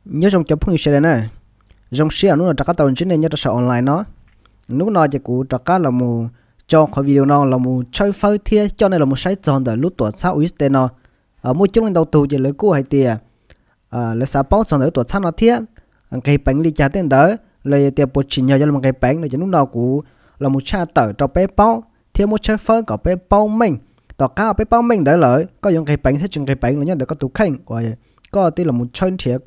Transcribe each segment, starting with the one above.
Nyob zoo cov phooj ywg sawv daws na, zoo siab hnub no rov qab tau ntsib nej nyob rau saum online no. Hnub no ces kuv rov qab los mus tso qhov video no los mus tshawb fawb thiab coj nej los mus saib txog ntawm lub tuam txhab Uxtee no. Muaj coob leej ntau tus ces lawv kuj hais tias lawv xav paub txog ntawm lub tuam txhab no thiab nqis peev li cas tej ntawd los yog tias puas tsim nyog yuav los nqis peev no ces hnub no kuv los mus tshaj tawm rau peb paub thiab muab tshawb fawb kom peb paub meej. Tom qab peb paub meej ntawd lawm koj yuav nqis peev thiab tsis nqis peev los nyob ntawm koj tus kheej uas koj twb los mus tshawb nrhiav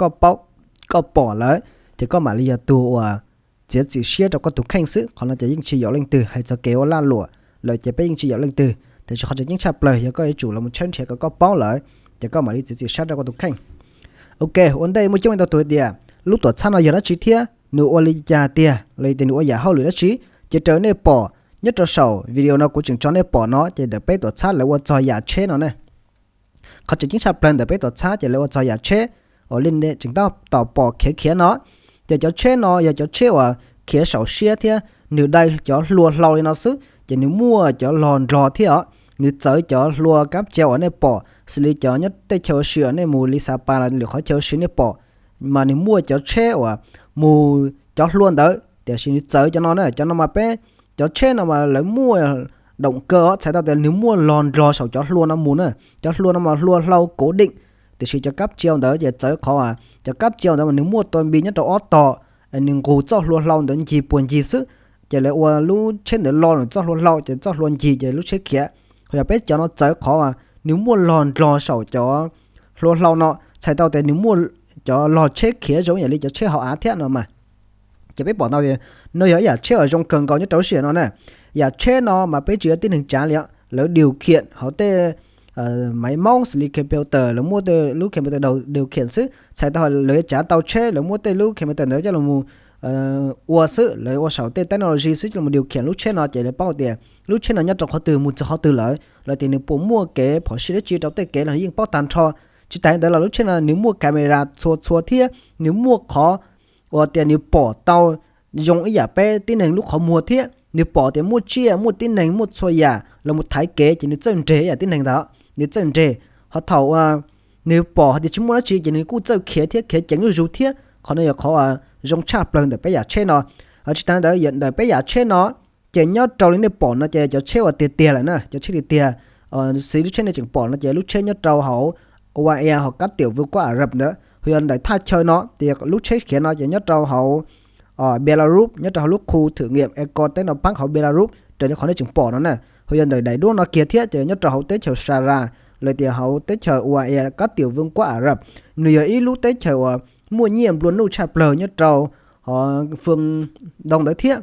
koj pom lawm, ces koj mam li yog tus uas txiav txim siab rau koj tus kheej xwb. Qhov no ces yeej tsis yaum leej twg, hais txog kev ua lag luam lawm ces peb yeej tsis yaum leej twg, tiam sis qhov tseem ceeb tshaj plaws yog koj yuav tsum los mus tshawb nrhiav kom koj paub lawm, ces koj mam li txiav txim siab rau koj tus kheej. Ok, ua ntej muaj coob leej ntau tus hais tias lub tuam txhab no yog dab tsi thiab nws ua li cas tiag los yog tias nws ua yam hauj lwm dab tsi, ces raws nej pom nyob rau saum video no kuv tseem tso nej pom no ces ntawm peb tuam txhab lawv ua txog yam tsheb no ne. Qhov tseem ceeb tshaj plaws ntawm peb tuam txhab ces lawv ua txog yam tsheb uas li nej tseem tab tom pom khiav khiav no. Ces cov tsheb no yog cov tsheb uas khiav saum siab thiab nws dai cov hlua hlau li no xwb ces nws muaj cov log ndlog thiab os. Nws txawv cov hlua kab cia uas nej pom xws li cov nyob tej chaw ua si uas nej mus li Sapa los lwm qhov chaw ua si nej pom, mas nws muaj cov tsheb uas mus cov hlua ntawd, tiam sis nws txawv cov no na. Cov no mas peb, cov tsheb no mas lawv muaj doom kaw os, txhais tau tias nws muaj log ndlog saum cov hlua no mus na. Cov hlua no mas hlua hlau kov deej, tiam sis cov kab cia ntawd ces txawv qhov cov kab cia ntawd mas nws muaj tua npi nyob rau ob tog, nws nqus txoj hlua hlau ntawd ncig puas ncig xwb, ces lawv ua lub tsheb ntawd lo nws txoj hlua hlau ces txoj hlua ncig ces lub tsheb khiav. Ho yog peb cov no txawv qhov nws muaj log ndlog saum cov hlua hlau no, txhais tau tias nws muaj cov log tsheb khiav zoo yam li cov tsheb hauv av thiab no mas. Ces peb pom tau tias no yog ib yam tsheb uas zoo kawg nkaus nyob rau lub sij hawm no na. Yam tsheb no mas peb tsis yog tib neeg tsav li, lawv điều khiển hauv tej máy móc xws li computer, lawv muab tej lub computer điều khiển xwb, txhais tau lawv yuav tsav tau tsheb lawv muab tej lub computer ntawd coj los ua xwb, lawv ua saum tej technology xwb coj los điều khiển lub tsheb no ces lawv paub tias lub tsheb no nyob rau qhov twg mus txog qhov twg lawm los tias nws puas muaj kev phom sij dab tsi rau tej kev los yeej paub tag nrho. Tsis tas li ntawd los lub tsheb no nws muaj camera txhua txhua thiab nws muaj qhov uas tias nws pom tau zoo ib yam peb tib neeg lub qhov muag thiab nws pom tias muaj tsiaj muaj tib neeg muaj txhua yam los mus thaiv kev ces nws txawj nreg ib yam tib neeg ntawd, nws txawj nreg. Ho thaum uas nws pom hais tias tsis muaj dab tsi ces nws kuj txawj khiav thiab khiav ceev zuj zus thiab. Qhov no yog qhov zoo tshaj plaws ntawm peb yam tsheb no. Tsis tas li ntawd ntawm peb yam tsheb no ces nyob rau li nej pom no ces cov tsheb uas tiag tiag lawm na, cov tsheb tiag tiag, xws li lub tsheb nej tseem pom no ces lub tsheb nyob rau hauv UAE hauv kab tiam Vương quốc Ả Rập ntawd, ho yog ntawm thaj chaw no ces lub tsheb khiav no ces nyob rau hauv Belarus, nyob rau hauv lub khu thử nghiệm Ecotechnopark hauv Belarus raws li qhov nej tseem pom no na. Ho yog ntawm daim duab no kiag thiab ces nyob rau hauv teb chaws Sahara, los tias hauv teb chaws UAE kab tiam Vương quốc Ả Rập. Nws yog ib lub teb chaws uas muaj nyiaj nplua nuj tshaj plaws nyob rau hauv Phương Đông ntawd thiab.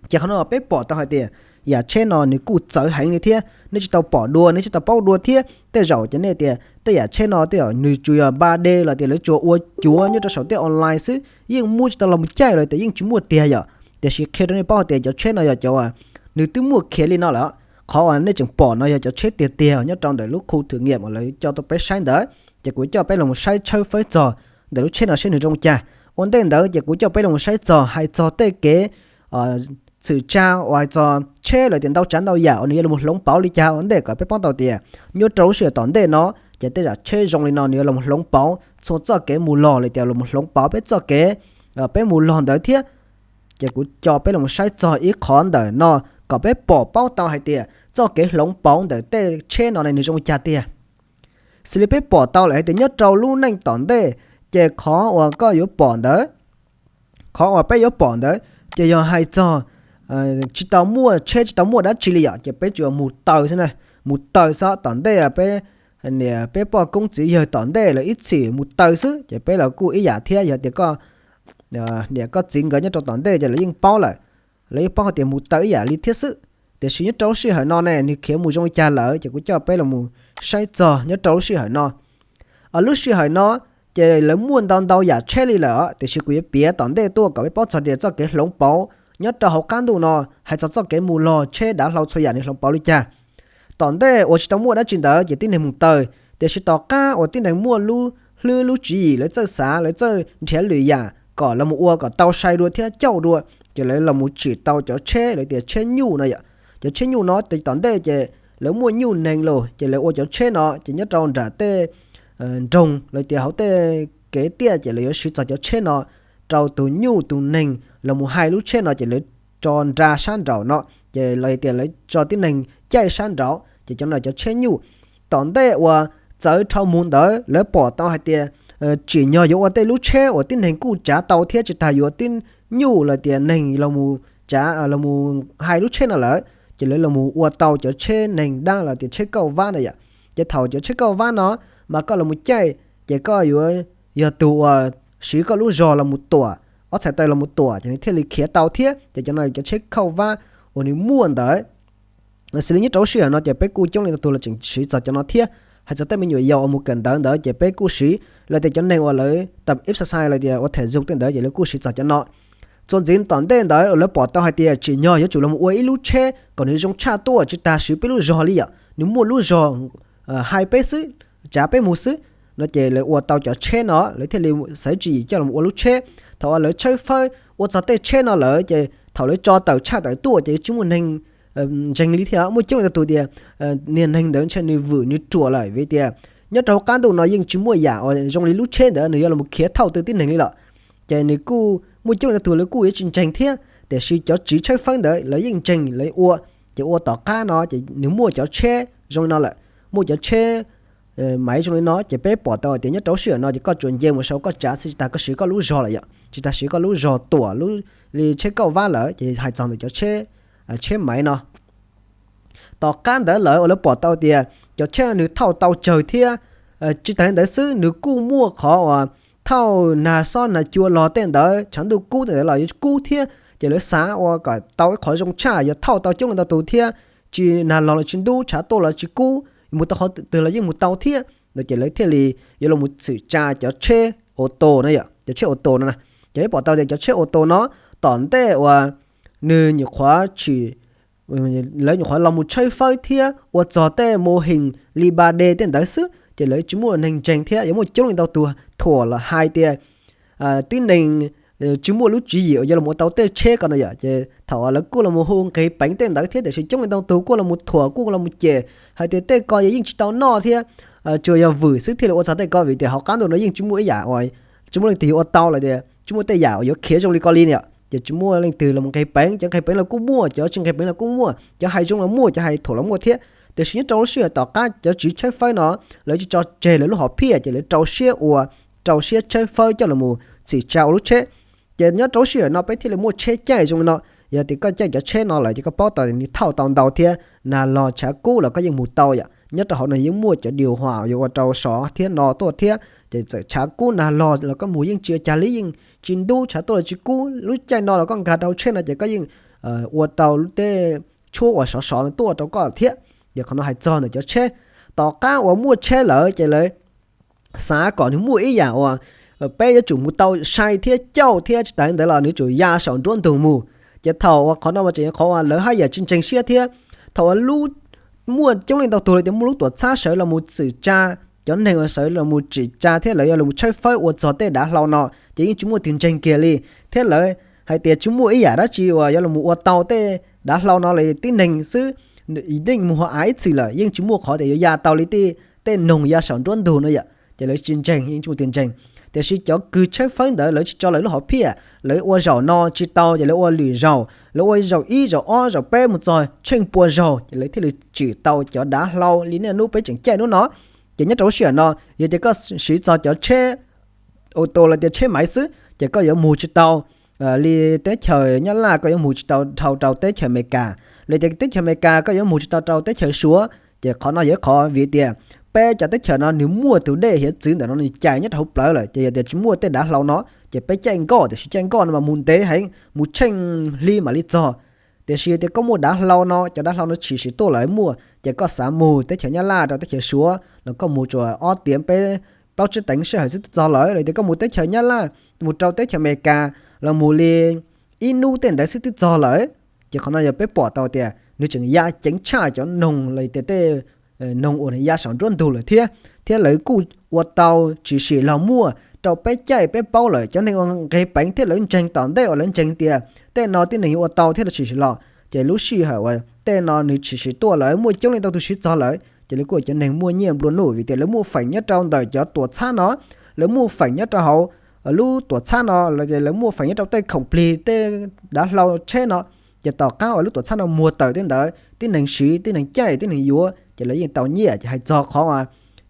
Ces qhov no peb pom tau hais tias yam tsheb no nws kuj txawv heev li thiab nej tsis tau pom dua, nej tsis tau paub dua thiab. Tej zaum ces nej tias tej yam tsheb no tej zaum nws tsuas yog ba D los tias lawv tsuas ua cuav nyob rau saum tej online xwb, yeej muab tsis tau los mus caij los tias yeej tsis muaj tiag yom. Tiam sis qhia rau nej paub hais tias cov tsheb no yog cov uas nws twb muaj khiav li no lawm. Qhov uas nej tseem pom no yog cov tsheb tiag tiag nyob rau ntawm lub khu thử nghiệm uas lawv coj tuaj peb saib ntawd. Ces kuv coj peb los mus saib tshawb fawb txog ntawm lub tsheb no saib nws zoo li cas. Ua ntej ntawd ces kuv coj peb los mus saib txog hais txog tej kev txhwm tsa uas hais txog tsheb los tias ntau tsav ntau yam uas nws yuav los mus hloov pauv li cas ua ntej kom peb paub tau tias nyob rau lub sij hawm tom ntej no ces tej yam tsheb zoo li no nws yuav los mus hloov pauv txhua txoj kev mus los los tias los mus hloov pauv peb txoj kev peb mus los ntawd thiab. Ces kuv coj peb los mus saib txog ib qhov ntawm no kom peb pom paub tau hais tias txoj kev hloov pauv ntawm tej tsheb no ne nws zoo li cas tiag. Xws li peb pom tau lawm hais tias nyob rau lub neej tom ntej, ces qhov uas koj yuav pom ntawd, qhov uas peb yuav pom ntawd ces yog hais txog tsis tau muaj tsheb tsis tau muaj dab tsi li yom, ces peb tsuas mus taw xwb na, mus taw xwb. Tom ntej peb niam peb poj koob txiv yawg tom ntej lawv ib txhis mus taw xwb, ces peb los kuj ib yam thiab. Yog tias koj niam koj txiv nkawd nyob rau tom ntej ces lawv yeej paub lawm, lawv yeej paub hais tias mus taw ib yam li thiab xwb. Tiam sis nyob rau lub sij hawm no ne nws khiav mus zoo li cas lawm, ces kuv coj peb los mus saib txog nyob rau lub sij hawm no. Lub sij hawm no ces lawv muaj ntau ntau yam tsheb li lawm, tiam sis kuv yuav piav tom ntej tuaj kom peb paub txog tias txoj kev hloov pauv nyob rau hauv qab ntuj no hais txog txoj kev mus los tsheb dav hlau txhua yam nws hloov pauv li cas. Tom ntej uas tsis tau muaj dab tsi ntawd ces tib neeg mus taw, tiam sis tom qab uas tib neeg muaj lub hlwb lub tswv yim lawv txawj xav lawv txawj nrhiav lwm yam kom los mus ua kom tau sai dua thiab cauj dua, ces lawv los mus tsim tau cov tsheb lawv tias tsheb nyuj no yom. Cov tsheb nyuj no ces tom ntej ces lawv muaj nyuj neeg los ces lawv ua cov tsheb no ces nyob rau nram tej nroog los tias hauv tej kev tiaj ces lawv yuav siv txog cov tsheb no rau tus nyuj tus neeg los mus hais lub tsheb no ces lawv tso nra sab nraum no, ces los tias lawv tso tib neeg caij sab nraud ces cov no cov tsheb nyuj. Tom ntej uas txawv dhau mus ntawd lawv pom tau hais tias tsim nyog yuav ua tej lub tsheb uas tib neeg kuj tsav tau thiab tsis tas yuav tib nyuj los tias neeg los mus tsav los mus hais lub tsheb no lawm, ces lawv los mus ua tau cov tsheb neeg dab los tias tsheb kauj vab na yom. Ces thaum cov tsheb kauj vab no mas koj los mus caij ces koj yuav yog tus uas siv koj lub zog los mus tuam, ob txhais taw los mus tuam ces nws thiaj li khiav tau thiab. Ces cov no cov tsheb kauj vab uas nws muaj ntawd. Xws li nyob rau lub sij hawm no ces peb kuj coob leej ntau tus los tseem siv txog cov no thiab. Hais txog tej me nyuam yaus uas mus kawm ntawv ntawd ces peb kuj siv, los tias cov neeg uas lawv tab exercise los tias ua thể dục tej ntawd ces lawv kuj siv txog cov no. Txuas ntxiv tom ntej ntawd lawv pom tau hais tias tsim nyog yuav tsum los ua ib lub tsheb kom nws zoo tshaj tuaj tsis tas siv peb lub zog li yom, nws muaj lub zog hais peb xwb, tsav peb mus xwb no ces lawv ua tau cov tsheb no, lawv thiaj li xaiv tswv yim coj los ua lub tsheb. Thaum uas lawv tshawb fawb ua txog tej tsheb no lawm ces thaum lawv tso tawm tshaj tawm tuaj ces tsis muaj neeg ntseeg li thiab. Muaj coob leej ntau tus tias niag neeg ntawd ntshe nws vwm nws ruam lawm vim tias nyob rau hauv qab ntuj no yeej tsis muaj yam uas zoo li lub tsheb ntawd, nws yuav los khiav thauj tau tib neeg li lawm. Ces nws kuj muaj coob leej ntau tus lawv kuj yuav tsis ntseeg thiab, tiam sis cov tswv tshawb fawb ntawd lawv yeej ntseeg lawv ua. Ces ua tom qab no ces nws muaj cov tsheb zoo li no lawm, muaj cov tsheb maiv zoo li no ces peb pom tau tias nyob rau lub sij hawm no ces koj tsuas nce mus saud koj tsav xwb tsis tas koj siv koj lub zog lawm yom, tsis tas siv koj lub zog tuam li tsheb kauj vab lawm. Ces hais txog ntawm cov tsheb maiv no. Tom qab ntawd lawm uas lawv pom tau tias cov tsheb nws thauj tau tsawg thiab, tsis tas li ntawd xwb nws kuj muaj qhov uas thauj nag xob nag cua los tej ntawd tshav ntuj kub tej ntawd los yuav kub thiab. Ces lawv xav ua kom tau ib qhov zoo tshaj yog thauj tau coob leej ntau tus thiab, tsis nag los los tsis ntub, tshav tuaj los tsis kub, mus tau qhov twg los yeej mus tau thiab no ces lawv thiaj li yuav los txhwm tsa cov tsheb ô tô no yom, cov tsheb ô tô no. Ces peb pom tau tias cov tsheb ô tô no tom ntej uas nws nyuam qhuav tsis lawv nyuam qhuav los mus tshawb fawb thiab ua txog tej mô hình li ba D tej ntawd xwb ces lawv tsis muaj neeg ntseeg thiab yuav muaj coob leej ntau tus thuam los hais tias tib neeg tsis muaj lub tswv yim uas yuav los ua tau tej tsheb ko no yom. Ces thaum lawv kuj los mus hu nqis peev tej ntawd thiab tiam sis coob leej ntau tus kuj los mus thuam kuj los mus cem hais tias tej ko yeej tsis tau noj thiab, tsuas yog vwm xwb thiaj li ua txog tej ko vim tias hauv qab ntuj no yeej tsis muaj ib yam uas tsis muaj leej twg yuav ua tau los tias tsis muaj tej yam uas yuav khiav zoo li ko li no. Ces tsis muaj leej twg los nqis peev, cov nqis peev los kuj muaj, cov tsis nqis peev los kuj muaj, cov hais zoo los muaj, cov hais thuam los muaj thiab. Tiam sis nyob rau lub sij hawm tom qab cov tswv tshawb fawb no lawv tsis tso tseg lawv lub hom phiaj ces lawv rau siab ua, rau siab tshawb fawb coj los txhwm tsa ua lub tsheb. Ces nyob rau lub sij hawm no peb thiaj li muaj tsheb caij zoo li no. Yog tias koj caij cov tsheb no lawm ces koj paub tau nws thauj tau ntau thiab, nag los tshav kub los koj yeej mus tau yom. Nyob rau hauv no yeej muaj cov điều hòa yuav ua rau sov thiab no tuaj thiab ces txawm tshav kub nag los los koj mus yeej tsis ua cas li, yeej tsis ntub, tshav tuaj los tsis kub. Lub caij no los koj nkag rau tsheb no ces koj yeej ua tau tej tshuab uas sov sov no tuaj rau koj thiab. Ces qhov no hais txog ntawm cov tsheb. Tom qab uas muaj tsheb lawm ces lawv xav kom nws muaj ib yam uas peb yuav tsum mus tau sai thiab cauj thiab tsis tas li ntawd los nws yuav tsum ya saum nruab ntug mus. Ces thaum uas qhov no mas tseem yog qhov uas lawv haj yam tsis ntseeg siab thiab. Thaum uas lub muaj coob leej ntau tus li tias muaj lub tuam txhab sawv los mus txhwm tsa, cov neeg uas sawv los mus txhwm tsa thiab lawv yuav los tshawb fawb ua txog tej dav hlau no ces yeej tsis muaj tus ntseeg kiag li. Thiab lawv hais tias tsis muaj ib yam dab tsi uas yuav los ua tau tej dav hlau no li, tib neeg xwb yeej mus hauv av ib txhis lawm yeej tsis muaj qhov tias yuav ya tau li tej noog ya saum nruab ntug no yom. Ces lawv tsis ntseeg, yeej tsis muaj tus ntseeg. Tiam sis cov kws tshawb fawb ntawd lawv tsis tso lawv lub hom phiaj, lawv ua zaum no tsis tau ces lawv ua lwm zaum, lawv ua zaum ib zaum ob zaum peb mus txog tsheej pua zaug ces lawv thiaj li tsim tau cov dav hlau li niaj hnub peb tseem caij hnub no. Ces nyob rau lub sij hawm no yog tias koj siv txog cov tsheb ô tô los tias tsheb maiv xwb ces koj yuav mus tsis tau li teb chaws Nyab Laj, koj yuav mus tsis tau dhau rau teb chaws Amelikas, los tias teb chaws Amelikas koj yuav mus tsis tau rau teb chaws Suav. Ces qhov no yog ib qhov vim tias peb cov teb chaws no nws muaj tus dej hiav txwv ntawm no nws cais nyob rau hauv plawv lawm ces yog tias tsis muaj tej dav hlau no ces peb caij nkoj, tiam sis caij nkoj no mas mus ntev heev, mus tsheej hli mam li txog. Tiam sis tias koj muaj dav hlau no, cov dav hlau no tshwm sim tuaj lawm muaj ces koj xav mus teb chaws Nyab Laj rau teb chaws Suav no koj mus tsuas ob tiav peb plaub tsib teev sij hawm xwb twb txog lawm. Los tias koj mus teb chaws Nyab Laj mus rau teb chaws Amelikas los mus li ib hnub tej ntawd xwb twb txog lawm. Ces qhov no yog peb pom tau tias nws tseem ya ceev tshaj cov noog los tias tej noog uas ya saum nruab ntug lawm thiab. Thiab lawv kuj ua tau tshwm sim los muaj rau peb caij peb paub lawm, cov neeg uas nqis peev thiab lawv ntseeg tom ntej uas lawv ntseeg tias tej no tib neeg yuav ua tau thiab lawv tshwm sim los. Ces lub sij hawm uas tej no nws tshwm sim tuaj lawm muaj coob leej ntau tus siv txog lawm ces lawv kuj ua cov neeg muaj nyiaj nplua nuj vim tias lawv muaj feem nyob rau ntawm cov tuam txhab no, lawv muaj feem nyob rau hauv lub tuam txhab no los tias lawv muaj feem nyob rau tej khoom plig tej dav hlau tsheb no, ces tom qab uas lub tuam txhab no muag tawm tej ntawd tib neeg siv, tib neeg caij, tib neeg yuav ces lawv yeej tau nyiaj. Ces hais txog qhov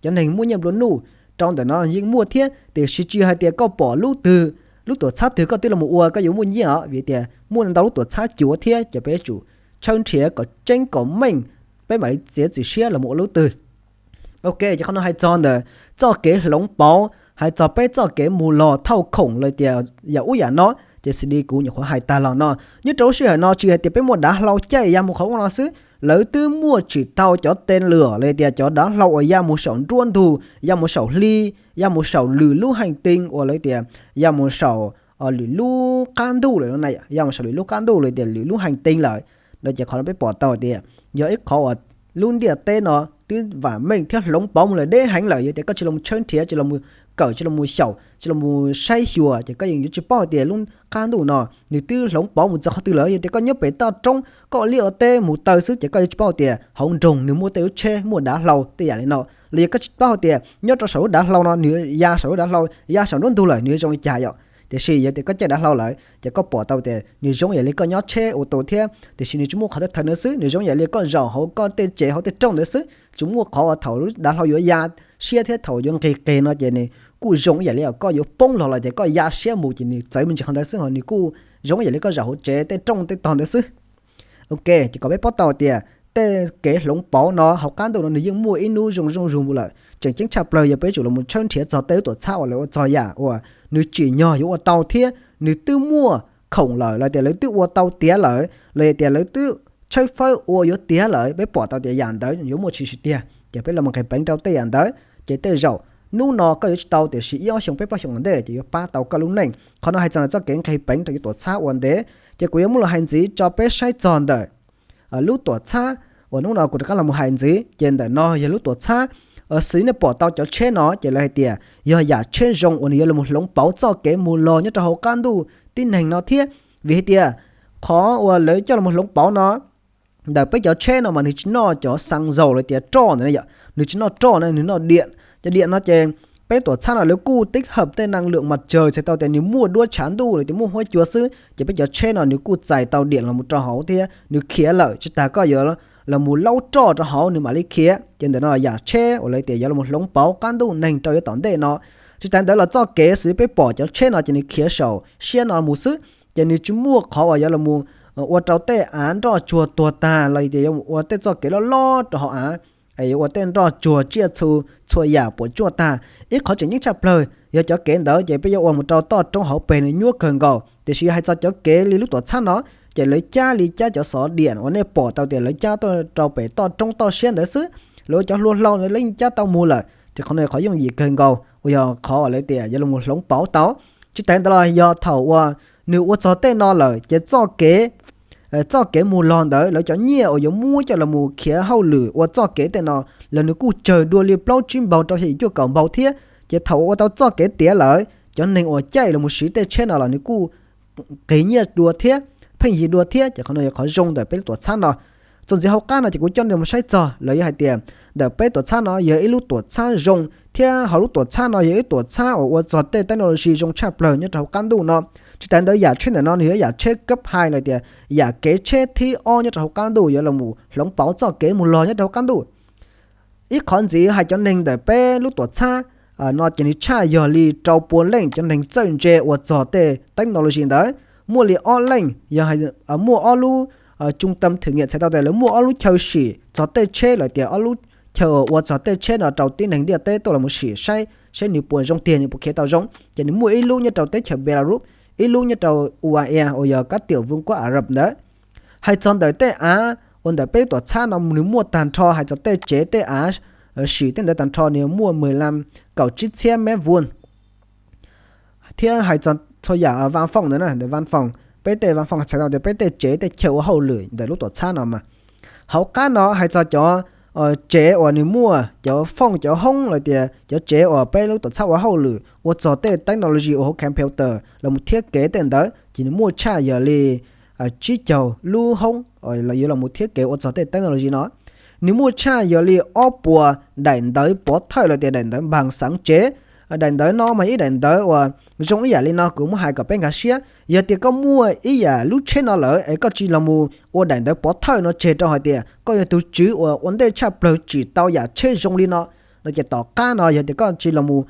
cov neeg muaj nyiaj nplua nuj rau ntawm no yeej muaj thiab, tiam sis tsis hais tias koj pom lub twg, lub tuam txhab twg koj twb los mus ua koj yuav muaj nyiaj os, vim tias muaj ntau lub tuam txhab cuav thiab, ces peb yuav tsum tshawb nrhiav kom tseeb kom meej, peb mam li txiav txim siab los mus ua lub twg. Ok, ces qhov no hais txog ntawm txoj kev hloov pauv, hais txog peb txoj kev mus los thauj khoom los tias yam ub yam no, ces xws li kuv nyuam qhuav hais tag los no, nyob rau lub sij hawm no tsis hais tias peb muaj dav hlau caij ya mus qhov ub no xwb, lawv twb muaj tsis tau cov tes lwm los tias cov dav hlau uas ya mus saum nruab ntug, ya mus saum hli, ya mus saum lwm lub heej tee uas lawv tias ya mus saum lwm lub qab ntuj lawm no, ya mus saum lwm lub qab ntuj los tias lwm lub heej tee lawm no. Ces qhov no peb pom tau tias yog ib qhov uas lub ntiaj teb no twb vam meej thiab hloov pauv mus lawm deb heev lawm. Yog tias koj tsis los mus tshawb nrhiav, tsis los mus kawm, tsis los mus xyaum, tsis los mus saib xyuas, ces koj yeej yuav tsis paub hais tias lub qab ntuj no nws twb hloov pauv mus txog qhov twg lawm. Yog tias koj nyob pem toj roob koj ua liaj ua teb mus taw xwb ces koj yuav tsis paub hais tias hauv nroog nws muaj tej lub tsheb muaj dav hlau tej yam li no, los yog koj tsis paub hais tias nyob rau saum lub dav hlau no nws ya saum lub dav hlau, ya saum nruab ntug lawm nws yuav zoo li cas yom. Tiam sis yog tias koj caij dav hlau lawm ces koj pom tau tias nws zoo yam li koj nyob tsheb ua tus thiab, tiam sis nws tsis muaj qhov thawj thawj ntawd xwb, nws zoo yam li koj zaum hauv koj tej tsev hauv tej rooj ntawd xwb. Tsis muaj qhov uas thaum lub dav hlau yuav ya siab thiab thaum yuav nqis qis no ces nws kuj zoo ib yam li koj yuav poob los lawm tias koj ya siab mus ces nws txawv me ntsis qhov ntawd xwb, ho nws kuj zoo ib yam li koj zaum hauv tsev tej rooj tej tog ntawd xwb. Ok, ces kom peb paub tau tias tej kev hloov pauv no hauv qab ntuj no nws yeej muaj ib hnub zoo zoo zug mus lawm. Tseem ceeb tshaj plaws yog peb yuav tsum los mus tshawb nrhiav txog tej lub tuam txhab uas lawv ua txog yam uas nws tsim nyog yuav ua tau thiab nws twb muaj khoom lawm los tias lawv twb ua tau tiav lawm los yog tias lawv twb tshawb fawb ua yuav tiav lawm, peb pom tau tias yam ntawd yuav muaj tshwm sim tiag, ces peb los mus nqis peev rau tej yam ntawd. Ces tej zaum hnub no koj yuav tsis tau, tiam sis ib ob xyoo peb plaub xyoo ntej ces yuav pab tau koj lub neej. Qhov no hais txog ntawm txoj kev nqis peev rau yus tuam txhab ua ntev. Ces kuv yuav muab los hais ntxiv tso peb saib txog ntawm lub tuam txhab uas hnub no kuv rov qab los mus hais ntxiv. Ces ntawm no yog lub tuam txhab, xws nej pom tau cov tsheb no ces lawv hais tias yog yam tsheb zoo uas nws yuav los mus hloov pauv txoj kev mus los nyob rau hauv qab ntuj tib neeg no thiab. Vim hais tias qhov uas lawv coj los mus hloov pauv no, ntawm peb cov tsheb no mas nws tsis noj cov xaa zaus los tias roj ntawd na yom, nws tsis noj roj na, nws noj diam. Cov diam no ces peb tuam txhab no lawv kuj tiv hawm tej naj lwm mas tsaws txhais tau tias nws muaj duab tshav ntuj los tias muaj huab cua xwb, ces peb cov tsheb no nws kuj txais tau diam los mus rau hauv thiab nws khiav lawm, tsis tas koj yuav los mus laub roj rau hauv nws mam li khiav. Ces ntawm no yam tsheb uas lawv tias yuav los hloov pauv qab ntuj neeg rau yav tom ntej no. Tsis tas ntawd los txoj kev xws li peb pom cov tsheb no ces nws khiav saum siab no mus xwb, ces nws tsis muaj qhov uas yuav los mus ua rau tej av nroj tsuag tuag tag los tias yuav ua tej txoj kev loj loj rau hauv av, yuav ua tej nroj tsuag tsiaj txhu txhua yam puas tsuaj tag. Ib qhov tseem ceeb tshaj plaws yog cov kev ntawd ces peb yuav ua mus rau toj roob hauv pes nws nyuaj kawg nkaus, tiam sis yog hais txog cov kev li lub tuam txhab no ces lawv cab li cab cov xov diam uas nej pom tau tias lawv cab tuaj rau pem toj roob toj siab ntawd xwb, lawv ua cov hlua hlau ntawd lawv yeej cab tau mus lawm. Ces qhov no qhov yooj yim kawg nkaus uas yog qhov uas lawv tias yuav los hloov pauv tau. Tsis tas ntawd los yog thaum uas nws ua txog tej no lawm ces txoj kev txoj kev mus los ntawd lawv cov nyiaj uas yuav muab coj los mus khiav hauj lwm ua txoj kev tej no los nws kuj tsawg dua li plaub tsib npaug rau xya yim cuaj kaum npaug thiab. Ces thaum uas ua tau txoj kev tiav lawm, cov neeg uas caij los mus siv tej tsheb no los nws kuj qis nyiaj dua thiab, pheej yig dua thiab. Ces qhov no yog qhov zoo ntawm peb lub tuam txhab no. Txuas ntxiv hauv qab no ces kuv coj nej mus saib txog los yog hais tias ntawm peb tuam txhab no yog ib lub tuam txhab zoo thiab hauv lub tuam txhab no yog ib tuam txhab uas ua txog tej technology zoo tshaj plaws nyob rau hauv qab ntuj no. Tsis tas ntawd yam tsheb ntawm no nws yog yam tsheb kab hais los tias yam kev tsheb thib ob nyob rau hauv qab ntuj yuav los hloov pauv txoj kev mus los nyob rau hauv qab ntuj. Ib qhov ntxiv hais cov neeg ntawm peb lub tuam txhab no ces nws tshaj yog li rau pua leej cov neeg txawj ntse ua txog tej technology ntawd. Muaj li ob leej yog muaj ob lub trung tâm thử nghiệm txhais tau tias lawv muaj ob lub chaw sim txog tej tsheb los tias ob lub chaw ua txog tej tsheb no rau tib neeg ntiaj teb tuaj los mus sim saib saib nws puas zoo tiag, nws puas khiav tau zoo. Ces nws muaj ib lub nyob rau teb chaws Belarus, ib lub nyob rau U A E uas yog kab tiam Vương quốc Ả Rập ntawd. Hais txog ntawm tej av uas ntawm peb tuam txhab no nws muaj tag nrho, hais txog tej tsev tej av sim tej ntawd tag nrho nws muaj mười lăm, kaum tsib txhiab mét vuông. Thiab hais txog txhua yam văn phòng ntawd na, ntawm văn phòng, peb tej văn phòng txhais tau tias peb tej tsev tej chaw ua hauj lwm ntawm lub tuam txhab no mas. Hauv qab no hais txog cov tsev uas nws muaj cov fooj cov hoob los tias cov tsev uas peb lub tuam txhab ua hauj lwm ua txog tej technology uas hauv computer los mus thiab kev tej ntawd ces nws muaj tshaj yog li tsib caug lub hoob yuav los mus thiab kev ua txog tej technology no. Nws muaj tshaj yog li ob puas daim ntawv pov thawj los tias daim ntawv npag xaav tsev, Daim ntawv no mas ib daim ntawv uas zoo ib yam li no, kuv muab hais kom peb nkag siab. Yog tias koj muaj ib yam lub tsheb no lawm es koj tsis los mus ua daim ntawv pov thawj no tseg rau hais tias koj yog tus tswv uas ua ntej tshaj plaws tsim tau yam tsheb zoo li no, no ces tom qab no yog tias koj tsis los mus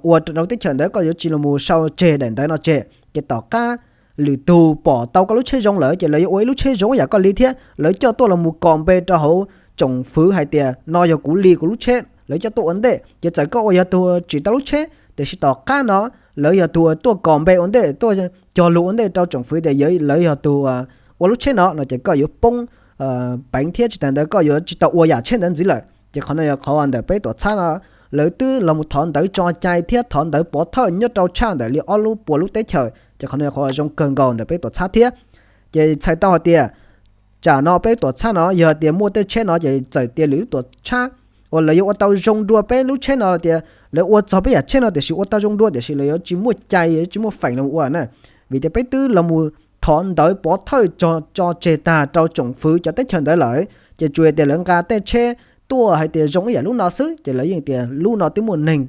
ua rau teb chaws ntawd, koj yuav tsis los mus sau tseg daim ntawv no tseg, ces tom qab lwm tus pom tau koj lub tsheb zoo lawm ces lawv yuav ua ib lub tsheb zoo yam koj li thiab lawv coj tuaj los mus kos npe rau hauv tsoom fwv hais tias no yog kuv li kuv lub tsheb, lawv coj tuaj ua ntej. Ces txawm koj ua yog tus tsim tau lub tsheb, tiam sis tom qab no lawv yog tus tuaj kos npe ua ntej, tuaj cog lus ua ntej rau tsoom fwv tias lawv yog tus ua lub tsheb no, no ces koj yuav poob peev thiab tsis tas ntawd koj yuav tsis tau ua yam tsheb ntawd ntxiv lawm. Ces qhov no yog qhov ntawm peb tuam txhab no, lawv twb los mus thov ntawv tso cai thiab thov ntawv pov thawj nyob rau tshaj ntawm li ob lub puas lub teb chaws, ces qhov no yog qhov zoo kawg nkaus ntawm peb tuam txhab thiab. Ces txhais tau hais tias tsam no peb tuam txhab no yog tias muaj tej tsheb no ces txawm tias lwm lub tuam txhab uas lawv yuav ua tau zoo dua peb lub tsheb no tias lawv ua txog peb yam tsheb no tiam sis ua tau zoo dua tiam sis lawv yuav tsis muaj cai, yuav tsis muaj feem los ua na. Vim tias peb twb los mus thov ntawv pov thawj tso tseg tag rau tsoom fwv cov teb chaws ntawd lawm, ces tsuas yog tias lawv nqa tej tsheb tuaj hais tias zoo ib yam lub no xwb ces lawv yeej tias lub no twb muaj neeg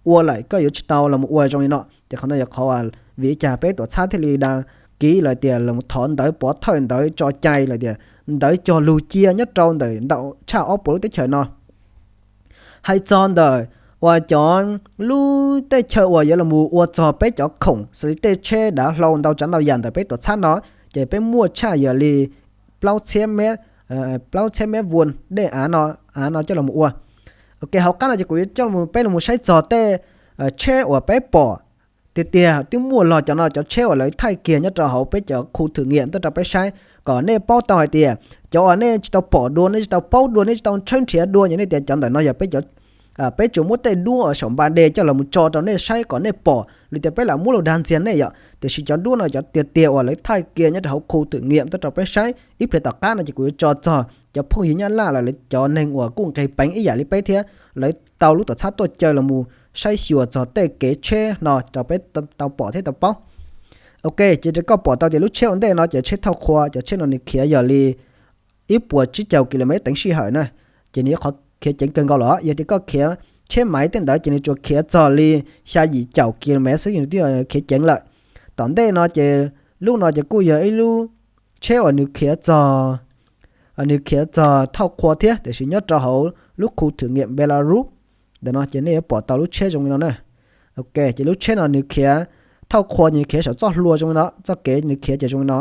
ua lawm, koj yuav tsis tau los mus ua zoo li no. Ces qhov no yog qhov vim li cas peb tuam txhab thiaj li dag kiv lawm tias los thov ntawv pov thawj, ntawv tso cai lawm tias ntawv cog lus cia nyob rau ntawm ntau tshaj ob puas lub teb chaws no. Hais txog ntawm uas cov lub teb chaws uas yuav los mus ua txog peb cov khoom xws li tej tsheb dav hlau ntau tsav ntau yam ntawm peb tuam txhab no, ces peb muaj tshaj yog li plaub txhiab mev, plaub txhiab mev vuas dej av no, av no coj los ua. Ok, hauv qab no ces kuv yuav coj peb los saib txog tej tsheb uas peb pom tiag tiag twb muaj los cov no, cov tsheb uas lawv thaij kiag nyob rau hauv peb cov khu thử nghiệm tuaj rau peb saib kom nej paub tau hais tias cov uas nej tsis tau pom dua, nej tsis tau paub dua, nej tsis tau tshawb nrhiav dua, yog nej tias cov ntawm no yog peb cov peb tsuas muab tej duab uas saum npa de coj los mus tso rau nej saib kom nej pom li tias peb lam muab lus dag ntxiag nej yom. Tiam sis cov duab no cov tiag tiag uas lawv thaij kiag nyob rau hauv khu thử nghiệm tuaj rau peb saib. Ib pliag tom qab no ces kuv yuav tso txog cov phooj ywg Nyab Laj los lawv cov neeg uas kuj nqis peev ib yam li peb thiab, lawv tau lub tuam txhab tuaj caw los mus saib xyuas txog tej kev tsheb no rau peb tau pom thiab tau paub. Ok, ces koj pom tau tias lub tsheb ua ntej no ces tsheb thauj qhua, cov tsheb no nws khiav yog li ib puas tsib caug kilomev teev sij hawm na, ces nws yog qhov khiav ceev kawg nkaus los. Yog tias koj khiav tsheb maiv tej ntawd ces nws tsuas khiav txog li xya yim caum kilomev xwb nws twb khiav ceev lawm. Tom ntej no ces lub no ces kuj yog ib lub tsheb uas nws khiav txog, nws khiav txog thauj qhua thiab, tiam sis nyob rau hauv lub khu thử nghiệm Belarus. Ntawm no ces nej yuav pom tau lub tsheb zoo li no na. Ok, ces lub tsheb no nws khiav thauj qhua, nws khiav saum txoj hlua zoo li no, txoj kev nws khiav ces zoo li no.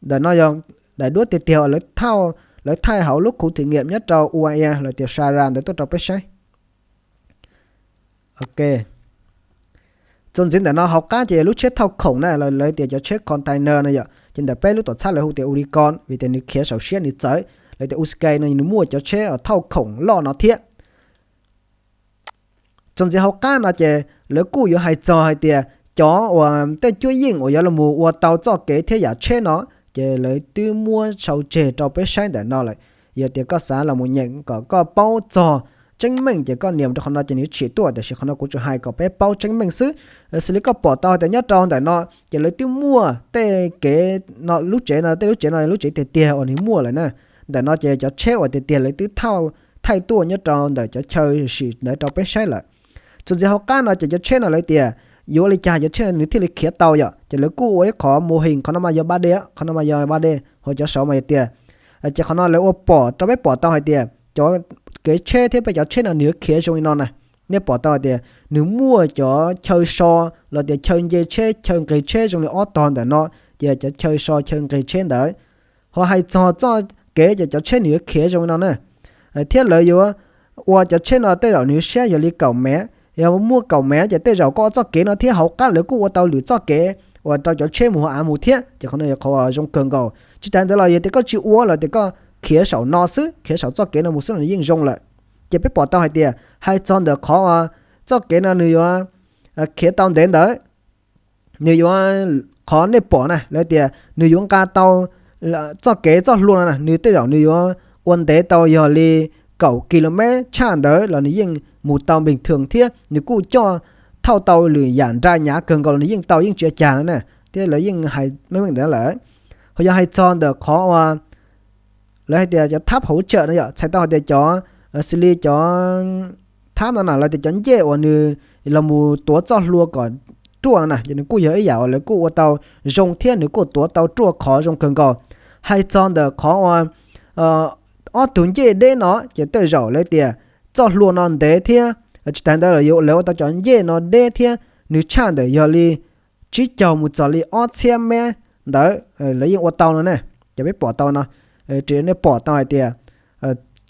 Ntawm no yog daim duab tiag tiag uas lawv thaij hauv lub khu thử nghiệm nyob rau ua ia los tias Sara ntawd tuaj rau peb saib. Ok, txuas ntxiv ntawm no hauv qab ces lub tsheb thauj khoom na, lawv tias cov tsheb container no yom, ces ntawm peb lub tuam txhab lawv hu tias Uricon vim tias nws khiav saum siab nws txawv, lawv tias Uskay no nws muaj cov tsheb thauj khoom loj no thiab. Txuas ntxiv hauv qab no ces lawv kuj yuav hais txog hais tias cov uas tej cuab yeej uas yuav los mus ua tau txoj kev thiab yam tsheb no, ces lawv twb muab sau tseg rau peb saib ntawm no lawm. Yog tias koj xav los mus nyeem kom koj paub txog tseeb meej ces koj nias rau qhov no ces nws tshwm tuaj, tiam sis qhov no kuv tsuas hais kom peb paub tseeb meej xwb. Xws li koj pom tau tias nyob rau ntawm no ces lawv twb muaj tej kev, lub tsev no, tej lub tsev no lub tsev tiag tiag uas nws muaj lawm na. Ntawm no ces cov tsheb uas tiag tiag lawv twb thaij tuaj nyob rau ntawm cov chaw sim ntawd rau peb saib lawm. Txuas ntxiv hauv qab no ces cov tsheb no lawv tias yuav ua li cas cov tsheb no nws thiaj li khiav tau yom, ces lawv kuj ua ib qhov mô hình, qhov no mas yog ba de, qhov no mas yog ba de, hos cov saud mas yog tias, ces qhov no lawv ua pom rau peb pom tau hais tias cov kev tsheb thiab peb cov tsheb no nws yuav khiav zoo li no na. Nej pom tau hais tias nws muaj cov chaw so los tias chaw nce tsheb, chaw nqis tsheb zoo li ob tog ntawm no, ces cov chaw so chaw nqis tsheb ntawd. Ho hais txog txoj kev ces cov tsheb nws yuav khiav zoo li no na. Thiab lawv yuav ua cov tsheb no tej zaum nws yuav siab yog li kaum mev, yog muaj kaum mev ces tej zaum koj ua txoj kev no thiab hauv qab lawv kuj ua tau lwm txoj kev uas rau cov tsheb mus hauv av mus thiab, ces qhov no yog qhov zoo kawg nkaus. Tsis tas ntawd los yog tias koj tsis ua los tias koj khiav saum no xwb, khiav saum txoj kev no mus xwb los nws yeej zoo lawm. Ces peb pom tau hais tias hais txog ntawm qhov txoj kev no nws yuav khiav tau ntev ntawd, nws yuav, qhov nej pom na lawv tias nws yuav nqa tau txoj kev txoj hlua no na, nws tej zaum nws yuav ua ntev tau yog li kaum kilomev tshaj ntawd los nws yeej mus tau bình thường thiab nws kuj coj thauj tau lwm yam nra nyav kawg nkaus los nws yeej tau, yeej tsis ua cas no na. Thiab lawv yeej hais meej meej ntawd lawm. Ho yog hais txog ntawm qhov uas lawv hais tias cov tháp hỗ trợ no yom, txhais tau hais tias cov, xws li cov thab no na, los tias cov ncej uas nws los mus tuav txoj hlua kom ruaj no na, ces nws kuj yog ib yam uas lawv kuj ua tau zoo thiab nws kuj tuav tau ruaj khov zoo kawg nkaus. Hais txog ntawm qhov uas ob tug ncej deb no ces tej zaum lawv tias txoj hlua no ntev thiab, tsis tas ntawd lawv ua tau cov ncej no deb thiab nws tshaj ntawm yog li tsib caug mus txog li ob txhiab mev ntawd lawv yeej ua tau no ne. Ces peb pom tau no, nej pom tau hais tias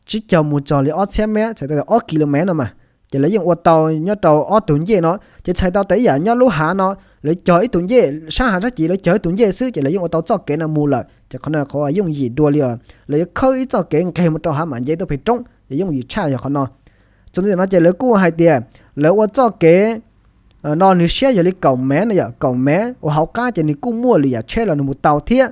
tsib caug mus txog li ob txhiab mev, txhais tau ob kis lus mev no mas, ces lawv yeej ua tau nyob rau ob tug ncej no. Ces txhais tau tias ib yam nyob lub hav no, lawv cog ib tug ncej, sab hav sab cis lawv cog ib tug ncej xwb ces lawv yeej ua tau txoj kev no mus lawm. Ces qhov no qhov yooj yim dua li lawv yuav khawb ib txoj kev nqeg mus rau hav mam nce tuaj pem roob, ces yooj yim tshaj yog qhov no. Txog ntawm no ces lawv kuj hais tias lawv ua txoj kev no nws siab yog li kaum mev no, yog kaum mev uas hauv qab ces nws kuj muaj lwm yam tsheb los nws mus tau thiab.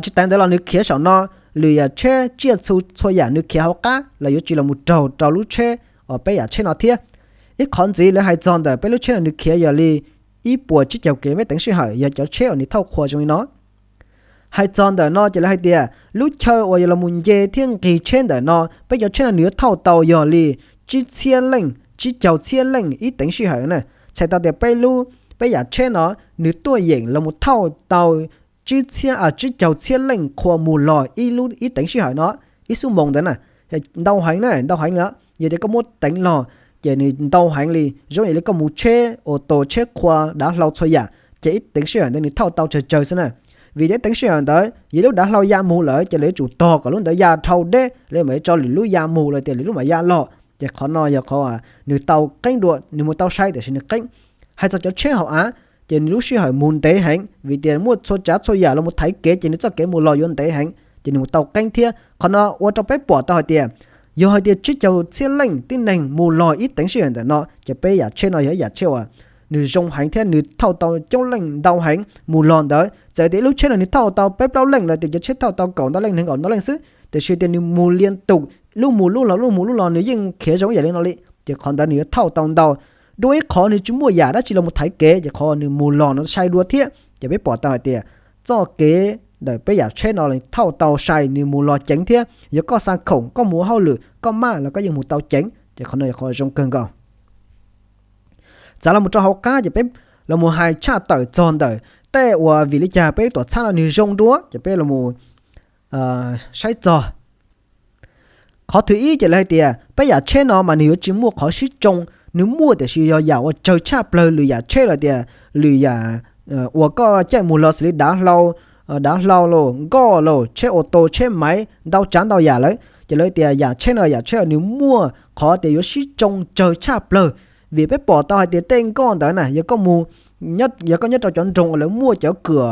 Tsis tas ntawd los nws khiav saum no, lwm yam tsheb tsiaj txhu txhua yam nws khiav hauv qab los yuav tsis los mus raug rau lub tsheb uas peb yam tsheb no thiab. Ib qhov ntxiv lawv hais txog ntawm peb lub tsheb no nws khiav yog li ib puas tsib caug kis lus mev teev sij hawm yog cov tsheb uas nws thauj qhua zoo li no. Hais txog ntawm no ces lawv hais tias lub chaw uas yuav los mus nce thiab nqis tsheb ntawm no, peb cov tsheb no nws yuav thauj tau yog li tsib txhiab leej, tsib caug txhiab leej ib teev sij hawm na. Txhais tau tias peb lub, peb yam tsheb no nws tuaj yeem los mus thauj tau tsib txhiab, tsib caug txhiab leej qhua mus los ib lub ib teev sij hawm no, ib xuab moos ntawd na. Ntau heev na, ntau heev li. Yog tias koj muab teev los ces nws ntau heev li, zoo yam li koj mus tsheb ua tus tsheb qhua dav hlau txhua yam, ces ib teev sij hawm ntawd nws thauj tau tsawg tsawg xwb na. Vim tias ib teev sij hawm ntawd yog lub dav hlau ya mus lawm ces lawv yuav tsum tos kom lub ntawd ya dhau deb lawv mam tso lwm lub ya mus los tias lwm lub mam ya los. Ces qhov no yog qhov nws tau qeeb dua, nws mus tau sai tiam sis nws qeeb. Hais txog cov tsheb hauv av, ces nws lub sij hawm mus ntev heev vim tias muaj txhua tsav txhua yam los mus thaiv kev ces nws txoj kev mus los yuav ntev heev, ces nws mus tau qeeb thiab. Qhov no ua rau peb pom tau hais tias yog hais tias tsib caug txhiab leej tib neeg mus los ib teev sij hawm ntawm no ces peb yam tsheb no yog ib yam tsheb uas nws zoo heev thiab nws thauj tau coob leej ntau heev mus los ntawd. Txawm tias ib lub tsheb no nws thauj tau peb plaub leej los tias cov tsheb thauj tau kaum ntau leej nees nkaum ntau leej xwb, tiam sis tias nws mus lia tus, lub mus lub los lub mus lub los nws yeej khiav zoo ib yam li no li, ces qhov ntawd nws yuav thauj tau ntau. Dua ib qhov nws tsis muaj yam dab tsi los mus thaiv kev ces qhov nws mus los no sai dua thiab. Ces peb pom tau hais tias txoj kev ntawm peb yam tsheb no thauj tau sai, nws mus los ceev thiab. Yog koj xa khoom, koj mus hauj lwm, koj maj los koj yeej mus tau ceev, ces qhov no yog qhov zoo kawg nkaus. Txav los mus rau hauv qab ces peb los mus hais tshaj tawm txog ntawm tej uas vim li cas peb tuam txhab no nws zoo dua ces peb los mus saib txog. Qhov thib ib ces lawv hais tias peb yam tsheb no mas nws yuav tsis muaj qhov sib tsoo, nws muaj tiam sis yog yam uas tsawg tshaj plaws lwm yam tsheb los tias lwm yam uas koj caij mus los xws li dav hlau, dav hlau los nkoj los tsheb ua tus tsheb maiv ntau tsav ntau yam lawm. Ces lawv tias yam tsheb no yam tsheb nws muaj qhov tias yuav sib tsoo tsawg tshaj plaws. Vim peb pom tau hais tias tej nkoj ntawd na, yog koj mus, yog koj nyob rau cov nroog uas lawv muaj cov kwm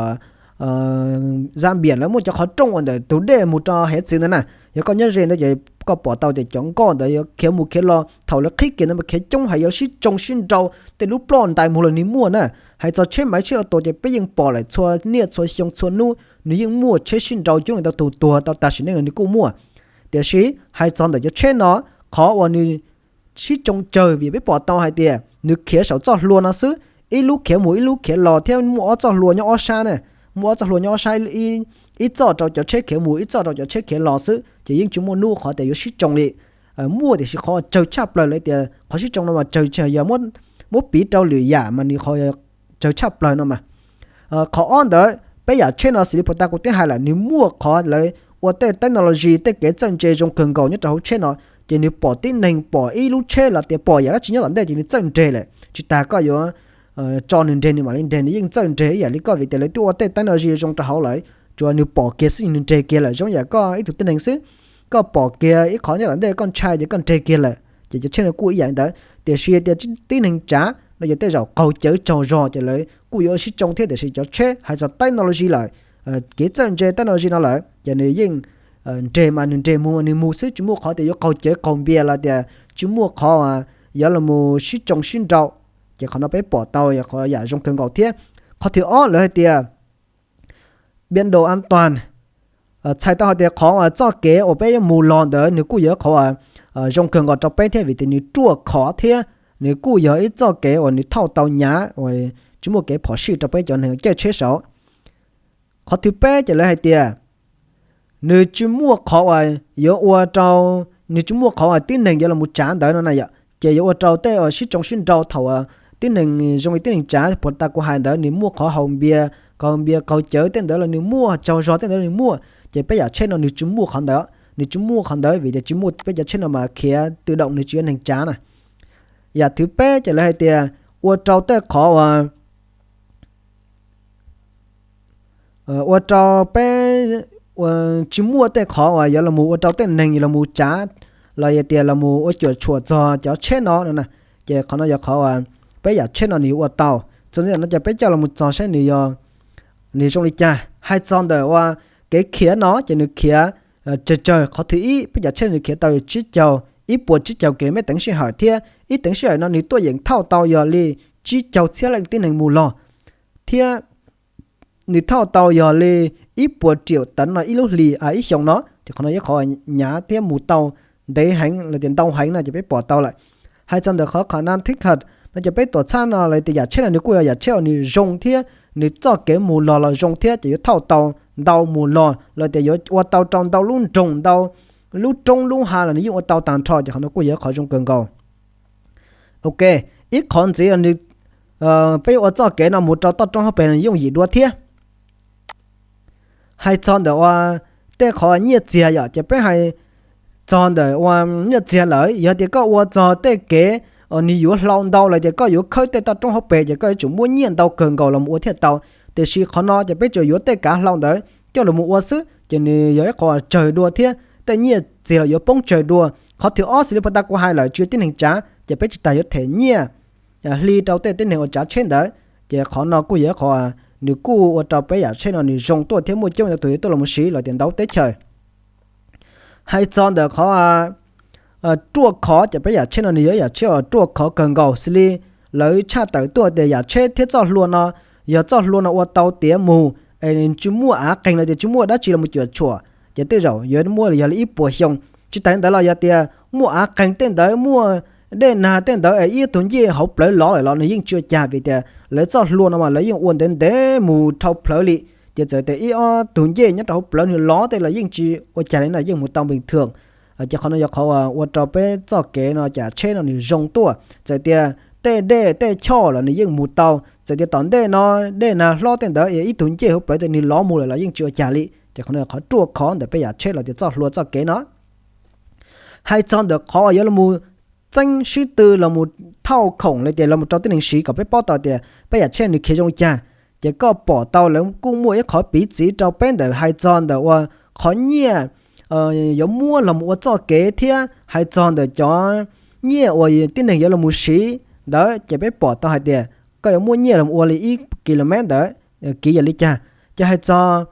za npiam, lawv muaj cov qhov rooj uas ntawm tus dej mus rau hiav txwv ntawd na, yog koj nyob ze ntawd ces koj pom tau tias cov nkoj ntawd yuav khiav mus khiav los, thaum lawv qhib kiag ntawd mas khiav coob heev, yuav sib tsoo sib nrau, tej lub ploj ntais mus los nws muaj na. Hais txog tsheb maiv tsheb ua tus ces peb yeej pom lawm txhua niaj txhua xyoo txhua hnub nws yeej muaj tsheb sib nrau coob leej ntau tus tuag tau tag sim neej los nws kuj muaj. Tiam sis hais txog ntawm cov tsheb no, qhov uas nws sib tsoo tsawg vim peb pom tau hais tias nws khiav saum txoj hlua no xwb, ib lub khiav mus ib lub khiav los thiab muaj ob txoj hlua nyob ob sab na, muaj ob txoj hlua nyob ob sab, ib txoj rau cov tsheb khiav mus ib txoj rau cov tsheb khiav los xwb ces yeej tsis muaj hnub qhov tias yuav sib tsoo li. Muaj tiam sis qhov tsawg tshaj plaws lawv tias qhov sib tsoo no mas tsawg tshaj yog muab piv rau lwm yam mas nws qhov tsawg tshaj plaws no mas. Qhov ob ntawd peb yam tsheb no xws li puag ta kuv twb hais lawm, nws muaj qhov lawv ua tej technology tej kev txawj ntse zoo kawg nkaus nyob rau hauv tsheb no, ces nws pom tib neeg pom ib lub tsheb los tias pom yam dab tsi nyob tom ntej ces nws txawj nreg lawm, tsis tas koj yuav tso nws nreg nws mam li nreg, nws yeej txawj nreg ib yam li koj vim tias lawv twb ua tej technology zoo rau hauv lawm, tsuas nws pom kiag xwb nws nreg kiag lawm. Zoo yam koj ib tug tib neeg xwb, koj pom kiag ib qhov nyob tom ntej koj ntshai ces koj nreg kiag lawm, ces cov tsheb no kuj ib yam li ntawd. Tiam sis tias tib neeg tsav no ces tej zaum qaug cawv tsaug zog ces lawv kuj yuav sib tsoo thiab, tiam sis cov tsheb hais txog technology lawm, kev txawj ntse technology no lawm ces nws yeej nreg mas nws nreg mus nws mus xwb, tsis muaj qhov tias yuav qaug cawv qaug npias los tias tsis muaj qhov yuav los mus sib tsoo sib nrau. Ces qhov no peb pom tau yog qhov yam zoo kawg nkaus thiab. Qhov thib ob lawv hais tias biên độ an toàn, txhais tau hais tias qhov txoj kev uas peb yuav mus los ntawd nws kuj yog qhov zoo kawg nkaus rau peb thiab vim tias nws ruaj khov thiab nws kuj yog ib txoj kev uas nws thauj tau hnyav uas tsis muaj kev phom sij rau peb cov neeg caij tsheb saud. Qhov thib peb ces lawv hais tias nws tsis muaj qhov uas yuav ua rau nws tsis muaj qhov tib neeg yuav los tsav ntawd no na yom. Ces yuav ua rau tej sib tsoo sib nrau thaum tib neeg zoo li tib neeg tsav puas tas kuv hais ntawd, nws muaj qhov haus npias, qaug npias qaug cawv tej ntawd los nws muaj, tsaug zog tej ntawd los nws muaj. Ces peb yam tsheb no nws tsis muaj qhov ntawd, nws tsis muaj qhov ntawd vim tias tsis muaj, peb cov tsheb no mas khiav tự động, nws tsis yog neeg tsav na. Yam thib peb ces lawv hais tias ua rau tej qhov uas ua rau peb tsis muaj tej qhov uas yuav los mus ua rau tej neeg los mus tsav, los yog tias los mus ua cuam tshuam txog cov tsheb no no na. Ces qhov no yog qhov uas peb yam tsheb no nws yuav ua tau. Txuas ntxiv no ces peb coj los mus txog saib nws yog, nws zoo li cas. Hais txog ntawm uas kev khiav no ces nws khiav tsawg tsawg. Qhov thib ib, peb yam tsheb nws khiav tau tsib caug, ib puas tsib caug kis lus mev teev sij hawm thiab ib teev sij hawm no nws tuaj yeem thauj tau yog li tsib caug txhiab leej tib neeg mus los, thiab nws thauj tau yog li ib puas triệu tấn no ib lub hlis, ib xyoos no. Ces qhov no yog qhov hnyav thiab mus tau ntev heev los tias ntau heev no ces peb pom tau lawm. Hais txog ntawm qhov khả năng thích hợp no ces peb tuam txhab no los tias yam tsheb no nws kuj yog yam tsheb uas nws zoo thiab nws txoj kev mus los los zoo thiab ces yuav thauj tau ntau mus los los tias yuav ua tau rau ntau lub nroog, ntau lub roob lub hav los nws yeej ua tau tag nrho, ces qhov no kuj yog qhov zoo kawg nkaus. Ok, ib qhov ntxiv, peb yuav ua txoj kev no mus rau toj roob hauv pes no yooj yim dua thiab. Hais txog ntawm uas tej qhov nyiaj txiag yom, ces peb hais txog ntawm uas nyiaj txiag lawm, yog tias koj ua txog tej kev uas nws yuav hlau ntau los tias koj yuav khawb tej toj roob hauv pes ces koj yuav tsum muaj nyiaj ntau kawg nkaus los mus ua thiaj tau. Tiam sis qhov no ces peb tsuas yuav tej kav hlau ntawd coj los mus ua xwb, ces nws yog ib qhov tsawg dua thiab tej nyiaj txiag los yuav poob tsawg dua. Qhov thib ob xws li puag ta kuv hais lawm, tsis yog tib neeg tsav ces peb tsis tas yuav them nyiaj hli rau tej tib neeg uas tsav tsheb ntawd. Ces qhov no kuj yog ib qhov nws kuj ua rau peb yam tsheb no nws zoo tuaj thiab muaj coob ntau tus yuav tuaj los mus siv los tias ntau teb chaws. Hais txog ntawm qhov ruaj khov ces peb yam tsheb no nws yog yam tsheb uas ruaj khov kawg nkaus xws li lawv tshaj tawm tuaj tias yam tsheb thiab txoj hlua no, yog txoj hlua no ua tau tiav mus es tsis muaj av qeeg los tias tsis muaj dab tsi los mus cuam tshuam ces tej zaum yuav muaj yog li ib puas xyoo. Tsis tas li ntawd los yog tias muaj av qeeg tej ntawd, muaj dej nag tej ntawd es ib tug ncej hauv plawv lov lawm los nws yeej tsis ua cas vim tias lawv txoj hlua no mas lawv yeej ua ntev ntev mus dhau plawv li. Ces txawm tias ib ob tug ncej nyob rau hauv plawv nws lov tej los yeej tsis ua cas li no, yeej mus tau bình thường. Ces qhov no yog qhov ua rau peb txoj kev no yam tsheb no nws zoo tuaj. Txawm tias tej dej tej choj los nws yeej mus tau, txawm tias tom ntej no dej nag hlob tej ntawd ib tug ncej hauv plawv tej nws lov mus lawm los yeej tsis ua cas li. Ces qhov no yog qhov ruaj khov ntawm peb yam tsheb los tias txoj hlua txoj kev no. Hais txog ntawm qhov yuav los txeeb sib tw los mus thauj khoom los tias los rau tib neeg siv kom peb paub tau tias peb yam tsheb nws khiav zoo li cas, ces koj pom tau lawv kuj muaj ib qhov piv txwv rau peb ntawm hais txog ntawm uas qhov nyiaj yuav muab los mus ua txoj kev thiab hais txog ntawm cov nyiaj uas tib neeg yuav los mus siv ntawd, ces peb pom tau hais tias koj yuav muaj nyiaj los ua li ib kilomev ntawd kiv yog li cas. Ces hais txog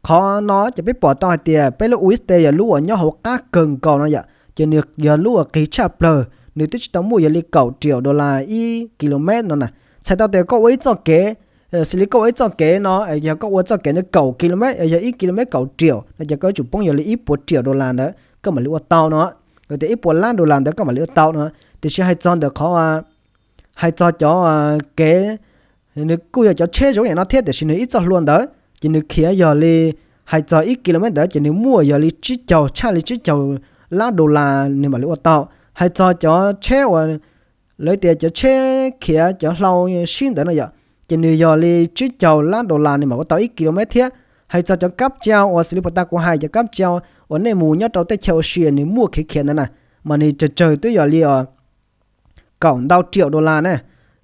qhov no ces peb pom tau hais tias peb lub U S D yog lub uas nyob hauv qab kawg nkaus no yom, ces nws yog lub uas qis tshaj plaws, nws twb tsis tau muaj yog li kaum triệu đô la ib kilomev no na. Txhais tau tias koj ua ib txoj kev, xws li koj ua ib txoj kev no, yog koj ua txoj kev ntawd kaum kilomev, yog ib kilomev kaum triệu no ces koj yuav tsum poob yog li ib puas triệu đô la ntawd koj mam li ua tau no, los tias ib puas lab đô la ntawd koj mam li ua tau no. Tiam sis hais txog ntawm qhov, hais txog cov kev, nws kuj yog cov tsheb zoo yam no thiab tiam sis nws ib txoj hlua ntawd ces nws khiav yog li, hais txog ib kilomev ntawd ces nws muaj yog li tsib caug, tshaj li tsib caug lab đô la nws mam li ua tau. Hais txog cov tsheb uas lawv tias cov tsheb khiav cov hlau sib ntawd no yom, ces nws yog li tsib caug lab đô la nws mam ua tau ib kilomev thiab. Hais txog cov kab cau uas xws li puag ta kuv hais cov kab cau uas nej mus nyob rau tej chaw ua si nws muaj khiav khiav ntawd na, mas nws tsawg tsawg twb yog li kaum ntau triệu đô la na,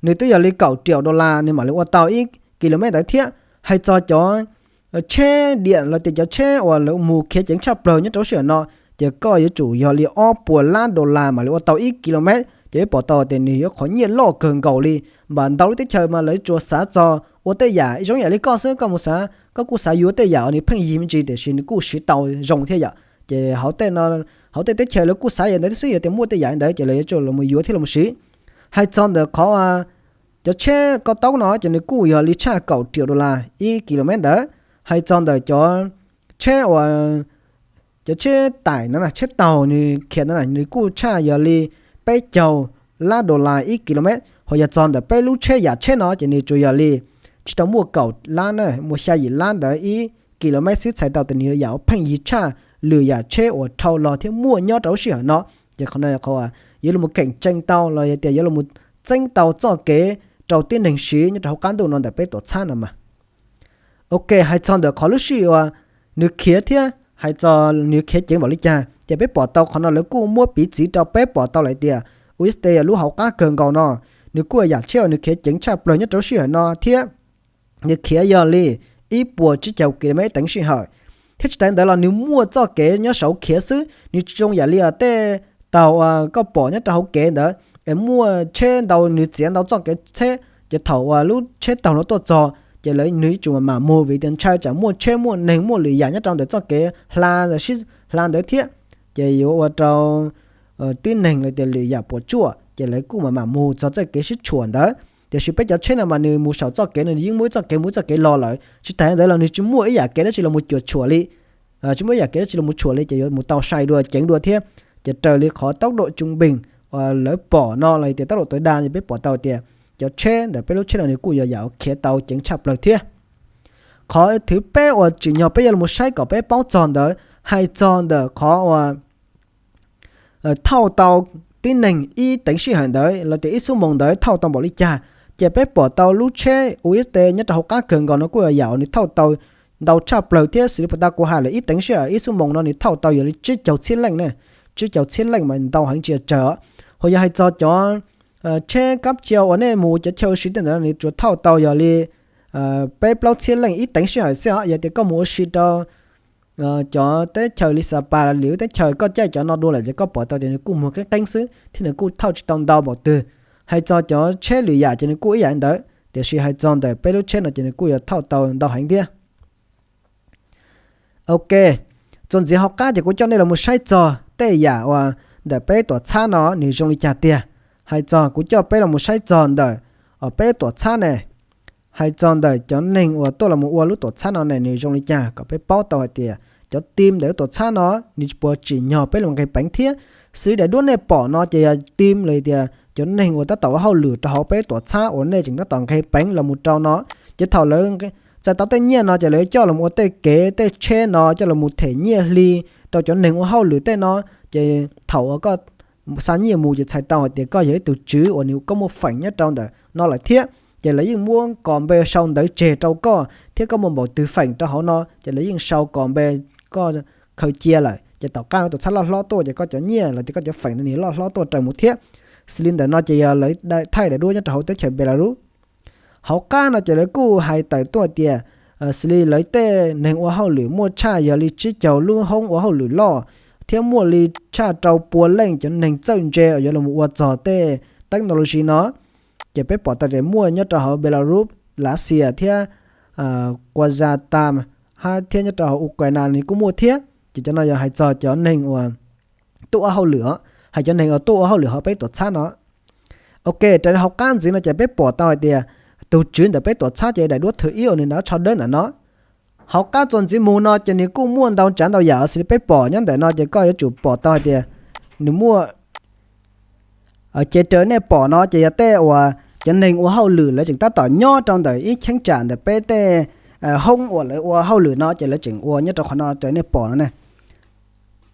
nws twb yog li kaum triệu đô la nws mam li ua tau ib kilomev ntawd thiab. Hais txog cov tsheb diam los tias cov tsheb uas lawv mus khiav ceev tshaj plaws nyob rau sij hawm no, ces koj yuav tsum yog li ob puas lab đô la mam li ua tau ib kilomev. Ces peb pom tau tias nws yog qhov nyiaj loj kawg nkaus li. Npam ntau lub teb chaws mas lawv tsuas xav txog ua tej yam zoo yam li koj xwb, koj mus xav, koj kuj xav yuav tej yam uas nws pheej yig me ntsis tiam sis nws kuj siv tau zoo thiab yom. Ces hauv tej no, hauv tej teb chaws lawv kuj xav yam ntawd xwb, yog tias muaj tej yam ntawd ces lawv yuav tsum los mus yuav thiab los mus siv. Hais txog ntawm qhov cov tsheb ko taub no ces nws kuj yog li tshaj kaum triệu đô la ib kilomev ntawd. Hais txog ntawm cov tsheb uas, cov tsheb taim ntawd, tsheb taug nws khiav ntawd nws kuj tshaj yog li peb caug lab đô la ib kilomev. Ho yog txog ntawm peb lub tsheb yam tsheb no ces nws tsuas yog li tsis tau muaj kaum lab na, muaj xya yim lab ntawd ib kilomev xwb, txhais tau tias nws yog yam uas pheej yig tshaj lwm yam tsheb uas dhau los thiab muaj nyob rau lub sij hawm no. Ces qhov no qhov yuav los keem tseeb tau los yog tias yuav los txeeb tau txoj kev rau tib neeg siv nyob rau hauv qab ntuj no ntawm peb tuam txhab no mas. Ok, hais txog ntawm qhov lub sij uas nws khiav thiab hais txog nws khiav ceev npaum li cas ces peb pom tau qhov no lawv kuj muab piv txwv rau peb pom tau lawm tias U S D lub hauv qab kawg nkaus no, nws kuj yam tsheb uas nws khiav ceev tshaj plaws nyob rau lub sij hawm no thiab nws khiav yog li ib puas tsib caug kilomev teev sij hawm. Thiab tsis tas ntawd los nws muaj txoj kev nyob saud khiav xwb, nws tsis zoo yam li tej taug koj pom nyob rau hauv kev ntawd es muaj tsheb ntau, nws txiav ntau txoj kev tsheb, ces thaum uas lub tsheb taug no tuaj txog ces lawv nws yuav tsum mam mam mus vim tias ntshai tsam muaj tsheb muaj neeg muaj lwm yam nyob rau ntawm txoj kev hla ntawd sib hla ntawd thiab, ces yuav ua rau tib neeg los tias lwm yam puas tsuaj ces lawv kuj mam mam mus txog txoj kev sib tshuam ntawd. Tiam sis peb cov tsheb no mas nws mus saum txoj kev no nws yeej muaj ib txoj kev mus ib txoj kev los lawm, tsis tas ntawd los nws tsis muaj ib yam kev dab tsi los mus cuam tshuam li, tsis muaj ib yam kev dab tsi los mus tshuam li ces yuav mus tau sai dua ceev dua thiab. Ces raws li qhov tốc độ trung bình lawv pom no los tias tốc độ tối đa ces peb pom tau tias cov tsheb ntawm peb lub tsheb no nws kuj yog yam khiav tau ceev tshaj plaws thiab. Qhov thib peb uas tsim nyog peb yuav los saib kom peb paub txog ntawd hais txog ntawm qhov uas thauj tau tib neeg ib teev sij hawm ntawd los tias ib xuab moos ntawd thauj tau npaum li cas. Ces peb pom tau lub tsheb U S D nyob rau hauv qab kawg nkaus no kuj yog yam uas nws thauj tau ntau tshaj plaws thiab xws li puas ta kuv hais lawm ib teev sij hawm ib xuab moos no nws thauj tau yog li tsib caug txhiab leej ne, tsib caug txhiab leej mas ntau heev tsis yog tsawg os. Ho yog hais txog cov tsheb kab cia uas nej mus cov chaw ua si tej ntawd nws tsuas thauj tau yog li peb plaub txhiab leej ib teev sij hawm xwb os. Yog tias koj mus ua si rau cov teb chaws li Sapa los lwm teb chaws koj caij cov no dua lawm ces koj pom tau tias nws kuj muag qeeb qeeb xwb thiab nws kuj thauj tsis tau ntau npaum twg. Hais txog cov tsheb lwm yam ces nws kuj ib yam li ntawd, tiam sis hais txog ntawm peb lub tsheb no ces nws kuj yuav thauj tau ntau heev thiab. Ok, txuas ntxiv hauv qab ces kuv coj nej los mus saib txog tej yam uas ntawm peb tuam txhab no nws zoo li cas tiag. Hais txog kuv coj peb los mus saib txog ntawm peb lub tuam txhab ne, hais txog ntawm cov neeg uas tuaj los mus ua lub tuam txhab no ne nws zoo li cas kom peb paub tau hais tias cov team ntawm lub tuam txhab no nws puas tsim nyog peb los nqis peev thiab. Xws li daim duab nej pom no ces yog team los tias cov neeg uas tab tom ua hauj lwm rau hauv peb tuam txhab uas nej tseem tab tom nqis peev los mus rau no. Ces thaum lawv txais tau tej nyiaj no ces lawv coj los ua tej kev tej tsheb no coj los them nyiaj hli rau cov neeg ua hauj lwm tej no. Ces thaum uas koj xa nyiaj mus ces txhais tau hais tias koj yog ib tug tswv uas nws koj muaj feem nyob rau ntawm no lawm thiab. Ces lawv yeej muab kos npe sau ntawv tseg rau koj thiab koj muaj npaum twg feem rau hauv no ces lawv yeej sau kos npe koj khaws cia lawm. Ces tom qab no tuam txhab loj hlob tuaj ces koj cov nyiaj los tias koj cov feem ntawd nws loj hlob tuaj raws mus thiab. Xws li ntawm no ces yog lawv thaij daim duab nyob rau hauv teb chaws Belarus. Hauv qab no ces lawv kuj hais tawm tuaj tias xws li lawv tej neeg ua hauj lwm muaj tshaj yog li tsib caug lub hoob ua hauj lwm loj thiab muaj li tshaj rau pua leej cov neeg txawj ntse uas yuav los ua txog tej technology no. Ces peb pom tau tias muaj nyob rau hauv Belarus, Lav Xias thiab Kazakhstan, hab thiab nyob rau hauv Ukraine nws kuj muaj thiab. Ces cov no yog hais txog cov neeg uas tuaj ua hauj lwm os, hais cov neeg uas tuaj ua hauj lwm hauv peb tuam txhab no. Ok, raws li hauv qab ntxiv no ces peb pom tau hais tias tus tswv ntawm peb tuam txhab ces daim duab thwv ib uas nws nov tsho dawb ntawm no. Hauv qab txuas ntxiv mus no ces nws kuj muaj ntau tsav ntau yam xws li peb pom nyob ntawm no ces koj yuav tsum pom tau hais tias nws muaj ces raws nej pom no ces yog tej uas cov neeg ua hauj lwm lawv tseem tab tom nyob rau ntawm ib cheeb tsam ntawm peb tej hoob uas lawv ua hauj lwm no ces lawv tseem ua nyob rau qhov no raws nej pom no ne.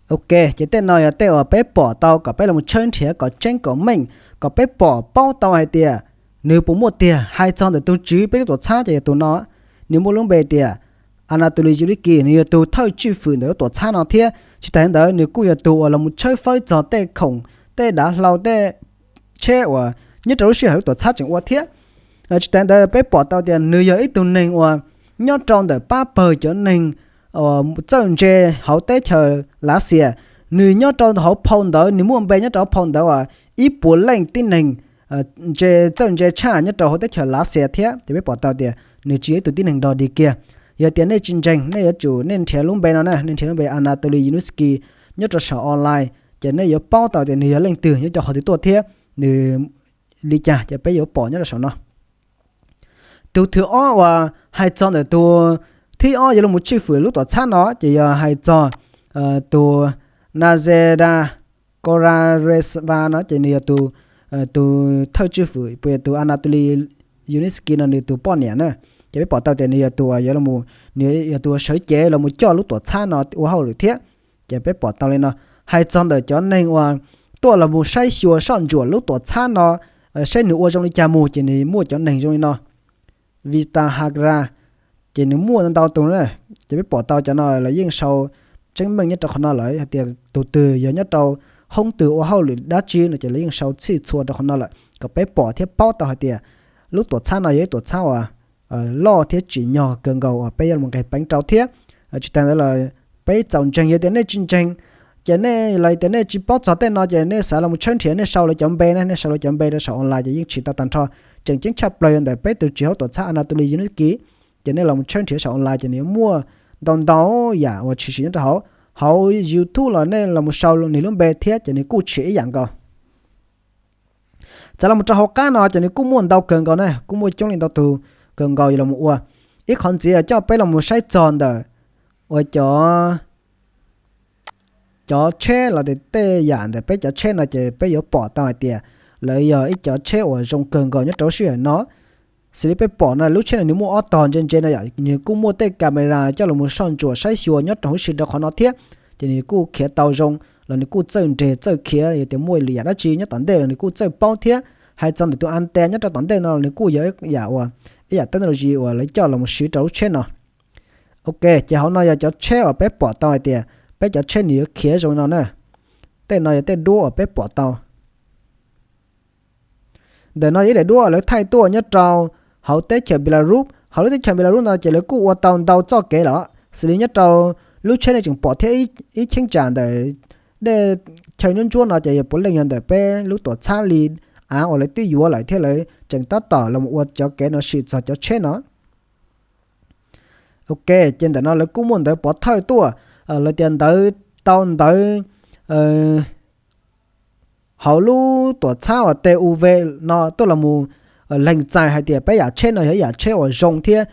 Ok, ces tej no yog tej uas peb pom tau kom peb los tshawb nrhiav kom tseeb kom meej kom peb pom paub tau hais tias nws puas muaj tiag. Hais txog ntawm tus tswv peb lub tuam txhab ces yog tus no, nws muaj lub npe tias Anatoly Yuriki, nws yog tus thawj tswj fwm ntawm lub tuam txhab no thiab. Tsis tas ntawd nws kuj yog tus uas los tshawb fawb txog tej khoom, tej dav hlau, tej tsheb uas nyob rau lub sij hawm lub tuam txhab tseem ua thiab. Tsis tas ntawd peb pom tau tias nws yog ib tug neeg uas nyob rau ntawm pab pawg cov neeg txawj ntse hauv teb chaws Lav Xias. Nws nyob rau hauv phau ntawv, nws muaj npe nyob rau hauv phau ntawv uas ib puas leej tib neeg ntse, txawj ntse tshaj nyob rau hauv teb chaws Lav Xias thiab. Ces peb pom tau tias nws tsis yog ib tug tib neeg dog dig kiag. Yog tias nej tsis ntseeg, nej yuav tsum nej nrhiav lub npe no na, nej nrhiav lub npe Anatoly Yunusky nyob rau saum online, ces nej yuav paub tau tias nws yog leej twg, nyob rau qhov twg tuaj thiab nws li cas, ces peb yuav pom nyob rau saum no. Tus thib ob uas hais txog ntawm tus thib ob yuav los tswj fwm lub tuam txhab no ces yog hais txog tus Nazeda Koraresva no ces nws yog tus, tus thawj tswj fwm, puas yog tus Anatoly Yunusky no nws tus poj niam na. Ces peb pom tau tias nws yog tus uas yuav los, nws yog tus uas sawv cev los coj lub tuam txhab no ua hauj lwm thiab. Ces peb pom tau li no. Hais txog ntawm cov neeg uas tuaj los mus saib xyuas soj ntsuam lub tuam txhab no, saib nws ua zoo li cas mus, ces nws muaj cov neeg zoo li no: Vita Hagra, ces nws muaj ntau tus na. Ces peb pom tau cov no lawv yeej sau tseeb meej nyob rau qhov no lawm hais tias tus twg yog nyob rau hoob twg ua hauj lwm dab tsi no ces lawv yeej sau txhij txhua rau qhov no lawm kom peb pom thiab paub tau hais tias lub tuam txhab no yog ib tuam txhab uas loj thiab tsim nyog kawg nkaus uas peb yuav los nqis peev rau thiab. Tsis tas ntawd los peb txaus ntseeg, yog tias nej tsis ntseeg, ces nej los tias nej tsis paub txog tej no ces nej xav los mus tshawb nrhiav, nej sau lawv cov npe na, nej sau lawv cov npe rau saum online ces yeej tshwm tau tag nrho. Tseem ceeb tshaj plaws yog ntawm peb tus tswv hauv tuam txhab Anatoly Yunitsky, ces nej los mus tshawb nrhiav saum online ces nws muaj ntau ntau yam uas tshwm sim nyob rau hauv. Hauv YouTube los nej los mus sau nws lub npe thiab ces nws kuj tshwm ib yam nkaus. Txawm los mus rau hauv qab no ces nws kuj muaj ntau kawg nkaus na, kuj muaj coob leej ntau tus kawg nkaus yuav los mus ua. Ib qhov ntxiv coj peb los mus saib txog ntawm uas cov cov tsheb los tias tej yam ntawm peb cov tsheb no ces peb yuav pom tau hais tias lawv yog ib cov tsheb uas zoo kawg nkaus nyob rau lub sij hawm no. Xws li peb pom no lub tsheb no nws muaj ob tog ntse ntse no yom, nws kuj muaj tej camera coj los mus soj ntsuam saib xyuas nyob rau huv si rau qhov no thiab. Ces nws kuj khiav tau zoo los nws kuj txawj nres txawj khiav, yog tias muaj lwm yam dab tsi nyob tom ntej los nws kuj txawj paub thiab. Hais txog ntawm tus anten nyob rau tom ntej no los nws kuj yog ib yam uas, ib yam technology uas lawv coj los mus siv rau lub tsheb no. Ok, ces hauv no yog cov tsheb uas peb pom tau hais tias peb cov tsheb nws yuav khiav zoo no na. Tej no yog tej duab uas peb pom tau. Ntawm no yog ib daim duab lawv thaij tuaj nyob rau hauv teb chaws Belarus. Hauv lub teb chaws Belarus no ces lawv kuj ua tau ntau txoj kev lawm, xws li nyob rau lub tsheb nej tseem pom thiab ib cheeb tsam ntawm dej chaw ntsuab ntsuab no ces yog puav leej yog ntawm peb lub tuam txhab li av uas lawv twb yuav lawm thiab lawv tseem tab tom los ua cov kev no sim txog cov tsheb no. Ok, ces ntawm no lawv kuj muaj ntawv pov thawj tuaj, lawv tias ntawv tau ntawv hauv lub tuam txhab uas T U V no tuaj los mus lees txais hais tias peb yam tsheb no yog ib yam tsheb uas zoo thiab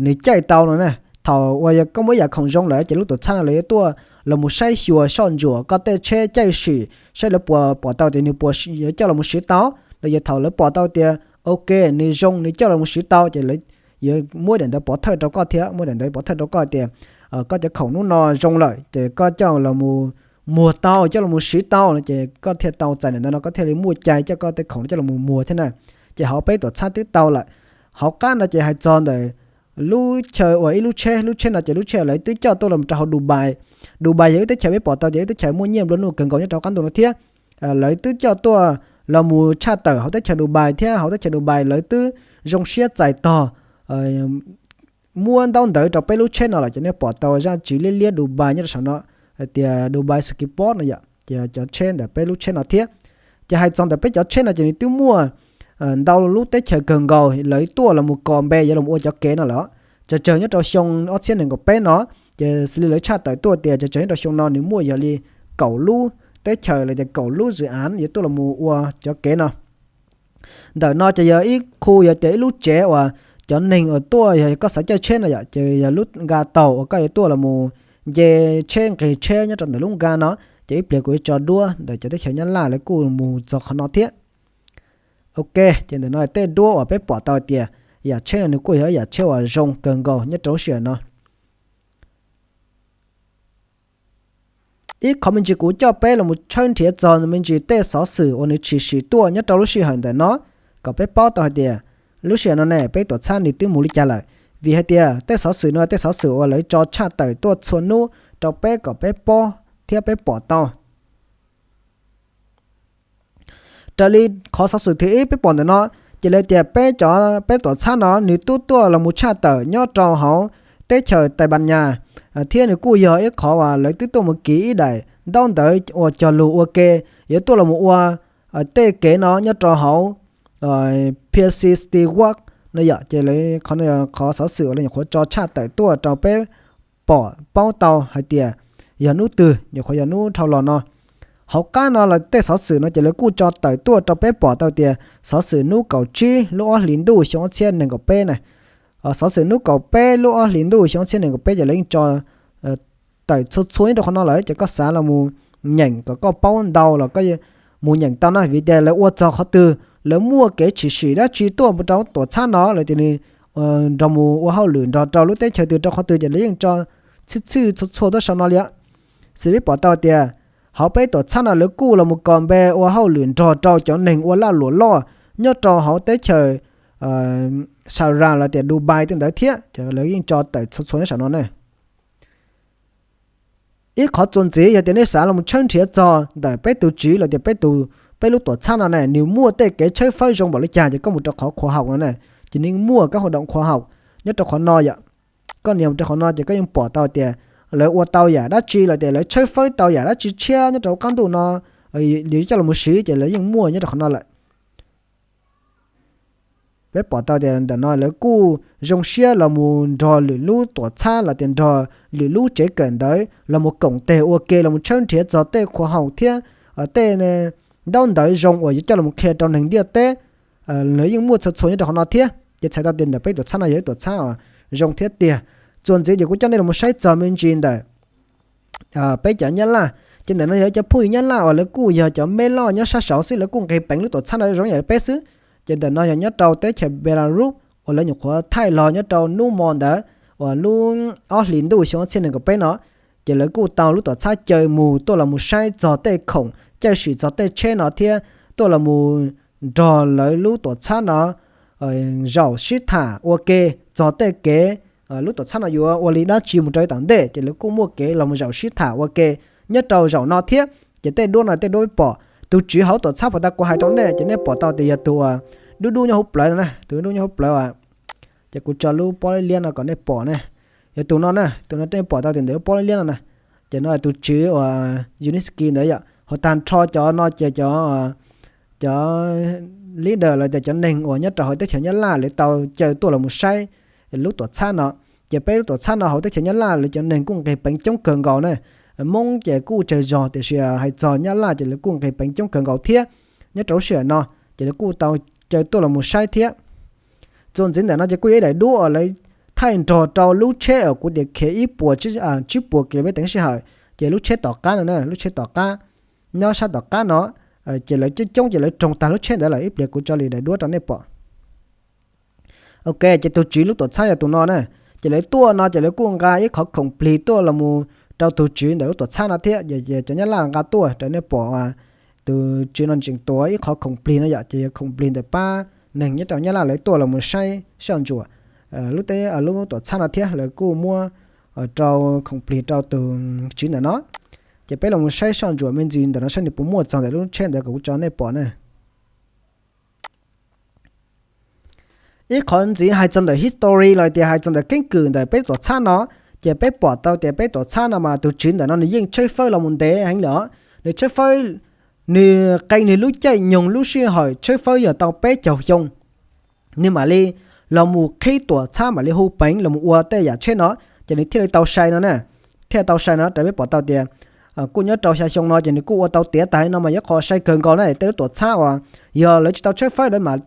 nws caij tau no na. Thaum uas yog koj muaj ib yam khoom zoo lawm ces lub tuam txhab no lawv yuav tuaj los mus saib xyuas soj ntsuam koj tej tsheb caij sim saib lawv puas pom tau tias nws puas yuav coj los mus siv tau. Los yog thaum lawv pom tau tias ok nws zoo nws coj los mus siv tau ces lawv yuav muab daim ntawv pov thawj rau koj thiab, muab daim ntawv pov thawj rau koj tias koj cov khoom hnub no zoo lawm ces koj coj los mus muag tau, coj los mus siv tau no ces koj thiaj tau txais daim ntawv no koj thiaj li muaj cai coj koj tej khoom coj los mus muag thiab na. Ces hauv peb tuam txhab twb tau lawm. Hauv qab no ces hais txog ntawm lub chaw uas ib lub tsheb, lub tsheb no ces lub tsheb lawv twb coj tuaj los rau hauv Dubai. Dubai yog ib teb chaws peb pom tau ces ib teb chaws muaj nyiaj nplua nuj kawg nkaus nyob rau qab ntuj no thiab. Lawv twb coj tuaj los mus tshaj tawm hauv teb chaws Dubai thiab hauv teb chaws Dubai lawv twb zoo siab txais tog muab ntaub ntawv rau peb lub tsheb no lawm ces nej pom tau zaj tswv liab liab Dubai nyob rau saum no hais tias Dubai Ski Port no yom, ces cov tsheb ntawm peb lub tsheb no thiab. Ces hais txog ntawm peb cov tsheb no ces nws twb muaj ntau lub teb chaws kawg nkaus lawv tuaj los mus kos npe yuav los ua cov kev no lawm. Tsawg tsawg nyob rau xyoo ob txhiab nees nkaum peb no, ces xws li lawv tshaj tawm tuaj tias tsawg tsawg nyob rau xyoo no nws muaj yog li kaum lub teb chaws los tias kaum lub zwm av yuav tuaj los mus ua cov kev no. Ntawm no ces yog ib khu yog tias ib lub tsev uas cov neeg uas tuaj yog koj xav caij tsheb no yom, ces yog lub nka taug uas koj yuav tuaj los mus nce tsheb nqis tsheb nyob rau ntawm lub nka no. Ces ib pliag kuv yuav tso duab ntawm cov teb chaws Nyab Laj lawv kuj mus txog qhov no thiab. Ok, ces ntawm no tej duab uas peb pom tau tias yam tsheb no nws kuj yog ib yam tsheb uas zoo kawg nkaus nyob rau lub sij hawm no. Ib qhov me ntsis kuv coj peb los mus tshawb nrhiav txog me ntsis tej xov xwm uas nws tshwm sim tuaj nyob rau lub sij hawm ntawm no, kom peb paub tau hais tias lub sij hawm no ne peb tuam txhab nws twb mus li cas lawm. Vim hais tias tej xov xwm no tej xov xwm uas lawv tso tshaj tawm tuaj txhua hnub rau peb kom peb paub thiab peb pom tau. Raws li qhov xov xwm thib ib peb pom ntawm no, ces lawv tias peb cov peb tuam txhab no nws twb tuaj los mus tshaj tawm nyob rau hauv teb chaws Tais Npas Nyas, thiab nws kuj yog ib qhov uas lawv twb tuaj mus kis ib daim ntaub ntawv uas cog lus ua ke yuav tuaj los mus ua tej kev no nyob rau hauv Piaxi Stewart no yom. Ces qhov no yog qhov xov xwm uas lawv nyuam qhuav tso tshaj tawm tuaj rau peb pom paub tau hais tias yog hnub twg, nyuam qhuav yog hnub dhau los no. Hauv qab no los tej xov xwm no ces lawv kuj tso tawm tuaj rau peb pom tau tias xov xwm hnub kaum tsib lub ob hlis ntuj xyoo ob txhiab nees nkaum peb na. Xov xwm hnub kaum peb lub ob hlis ntuj xyoo ob txhiab nees nkaum peb ces lawv yeej tso tawm txhua txhua nyob rau qhov no lawm, ces koj xav los mus nyeem kom koj paub ntau los koj mus nyeem tau na, vim tias lawv ua txog qhov twg, lawv muaj kev tshwm sim dab tsi tuaj rau tuam txhab no lawm ces nws nrog mus ua hauj lwm nrog rau lub teb chaws twg rau qhov twg ces lawv yeej tso txhij txhij txhua txhua tuaj saum no li. Xws peb pom tau tias hauv peb tuam txhab no lawv kuj los mus kos npe ua hauj lwm nrog rau cov neeg ua lag luam loj nyob rau hauv teb chaws Saudi los tias Dubai tej ntawd thiab, lawv yeej tso tawm txhua txhua nyob saum no ne. Ib qhov txuas ntxiv yog tias nej xav los mus tshawb nrhiav txog ntawm peb tus tswv los tias peb tus, peb lub tuam txhab no ne nws muaj tej kev tshawb fawb zoo npaum li cas ces koj mus rau qhov khua haum no ne, ces nws muaj kab hua doom khua haum nyob rau qhov no yom. Koj nias mus rau qhov no ces koj yeej pom tau tias lawv ua tau yam dab tsi los tias lawv tshawb fawb tau yam dab tsi tshiab nyob rau qab ntuj no, yuav coj los mus siv ces lawv yeej muaj nyob rau qhov no lawm. Peb pom tau tias ntawm no lawv kuj zoo siab los mus nrog lwm lub tuam txhab los tias nrog lwm lub tsev kawm ntawv los mus koom tes ua ke los mus tshawb nrhiav txog tej khua haum thiab tej ntaub ntawv zoo uas yuav coj los qhia rau neeg ntiaj teb. Lawv yeej muaj txhua txhua nyob rau qhov no thiab, ces txhais tau tias ntawm peb tuam txhab no yog ib tuam txhab zoo thiab tiag. Txuas ntxiv ces kuv coj nej los mus saib txog me ntsis ntawm peb cov Nyab Laj. Ces ntawm no yog cov phooj ywg Nyab Laj uas lawv kuj yog cov me loj nyob sab saud xwb, lawv kuj nqis peev lub tuam txhab no zoo ib yam li peb xwb. Ces ntawm no yog nyob rau teb chaws Belarus uas lawv nyuam qhuav thaij los nyob rau hnub hmo ntawd uas lub ob hlis ntuj xyoo ob txhiab nees nkaum peb no, ces lawv kuj tau lub tuam txhab caw mus tuaj los mus saib txog tej khoom cawj sim txog tej tsheb no thiab tuaj los mus nrog lawv lub tuam txhab no zaum sib tham ua ke txog tej kev lub tuam txhab no yuav ua li dab tsi mus rau tom ntej, ces lawv kuj muaj kev los mus zaum sib tham ua ke nyob rau zaum no thiab. Ces tej duab no tej duab peb pom, tus tswv hauv tuam txhab puas tas kuv hais rau nej ces nej pom tau tias yog tus uas dub dub nyob hauv plawv no na, tus dub dub nyob hauv plawv as. Ces kuv tso lub pob liab liab no kom nej pom ne. Yog tus no na, tus no nej pom tau tias ntawm lub pob liab liab no na, ces no tus tswv uas Zelensky ntawd yom. Ho tag nrho cov no ces cov, cov leader los tias cov neeg uas nyob rau hauv teb chaws Nyab Laj lawv tau caw tuaj los mus saib lub tuam txhab no. Ces peb lub tuam txhab no hauv teb chaws Nyab Laj lawv cov neeg kuj nqis peev coob kawg nkaus na. Hmoob ces kuj tsawg zog tiam sis hais txog Nyab Laj ces lawv kuj nqis peev coob kawg nkaus thiab. Nyob rau lub sij hawm no ces lawv kuj tau caw tuaj los mus saib thiab. Txuas ntxiv ntawm no ces kuj yog ib daim duab uas lawv thaij nrog rau lub tsheb uas kuv tias khiav ib puas tsib puas kilomev teev sij hawm, ces lub tsheb tom qab no na, lub tsheb tom qab, nyob sab tom qab no, ces lawv coob coob ces lawv roog tag lub tsheb ntawd lawm. Ib pliag kuv tso lwm daim duab rau nej pom. Ok, ces tus tswv lub tuam txhab yog tus no na. Ces lawv tuaj no ces lawv kuj nqa ib qhov khoom plig tuaj los mus rau tus tswv ntawm lub tuam txhab no thiab. Cov Nyab Laj nqa tuaj rau nej pom, tus tswv no tseem tuav ib qhov khoom plig no yom, ces yog khoom plig ntawm pab neeg nyob rau Nyab Laj lawv tuaj los mus saib soj ntsuam lub teb, lub tuam txhab no thiab. Lawv kuj muab rau khoom plig rau tus tswv ntawm no. Ces peb los mus saib soj ntsuam me ntsis ntawm no saib nws puas muaj txog ntawm lub tsheb ntawd kom kuv tso nej pom na. Ib qhov ntxiv hais txog ntawm history los tias hais txog ntawm keeb kwm ntawm peb tuam txhab no, ces peb pom tau tias peb tuam txhab no mas tus tswv ntawm no nws yeej tshawb fawb los mus ntev heev lawm. Nws tshawb fawb, nws qee nws lub caij nyoog lub sij hawm tshawb fawb yog tau peb caug xyoo, nws mam li los mus qhib tuam txhab mam li hu peev los mus ua tej yam tsheb no, ces nws thiaj li tau sai no na. Thiaj tau sai no rau peb pom tau tias kuj nyob rau xya xyoo no ces nws kuj ua tau tiav tas li no mas yog qhov sai kawg nkaus na. Tej lub tuam txhab uas yog lawv tsis tau tshawb fawb lawv mam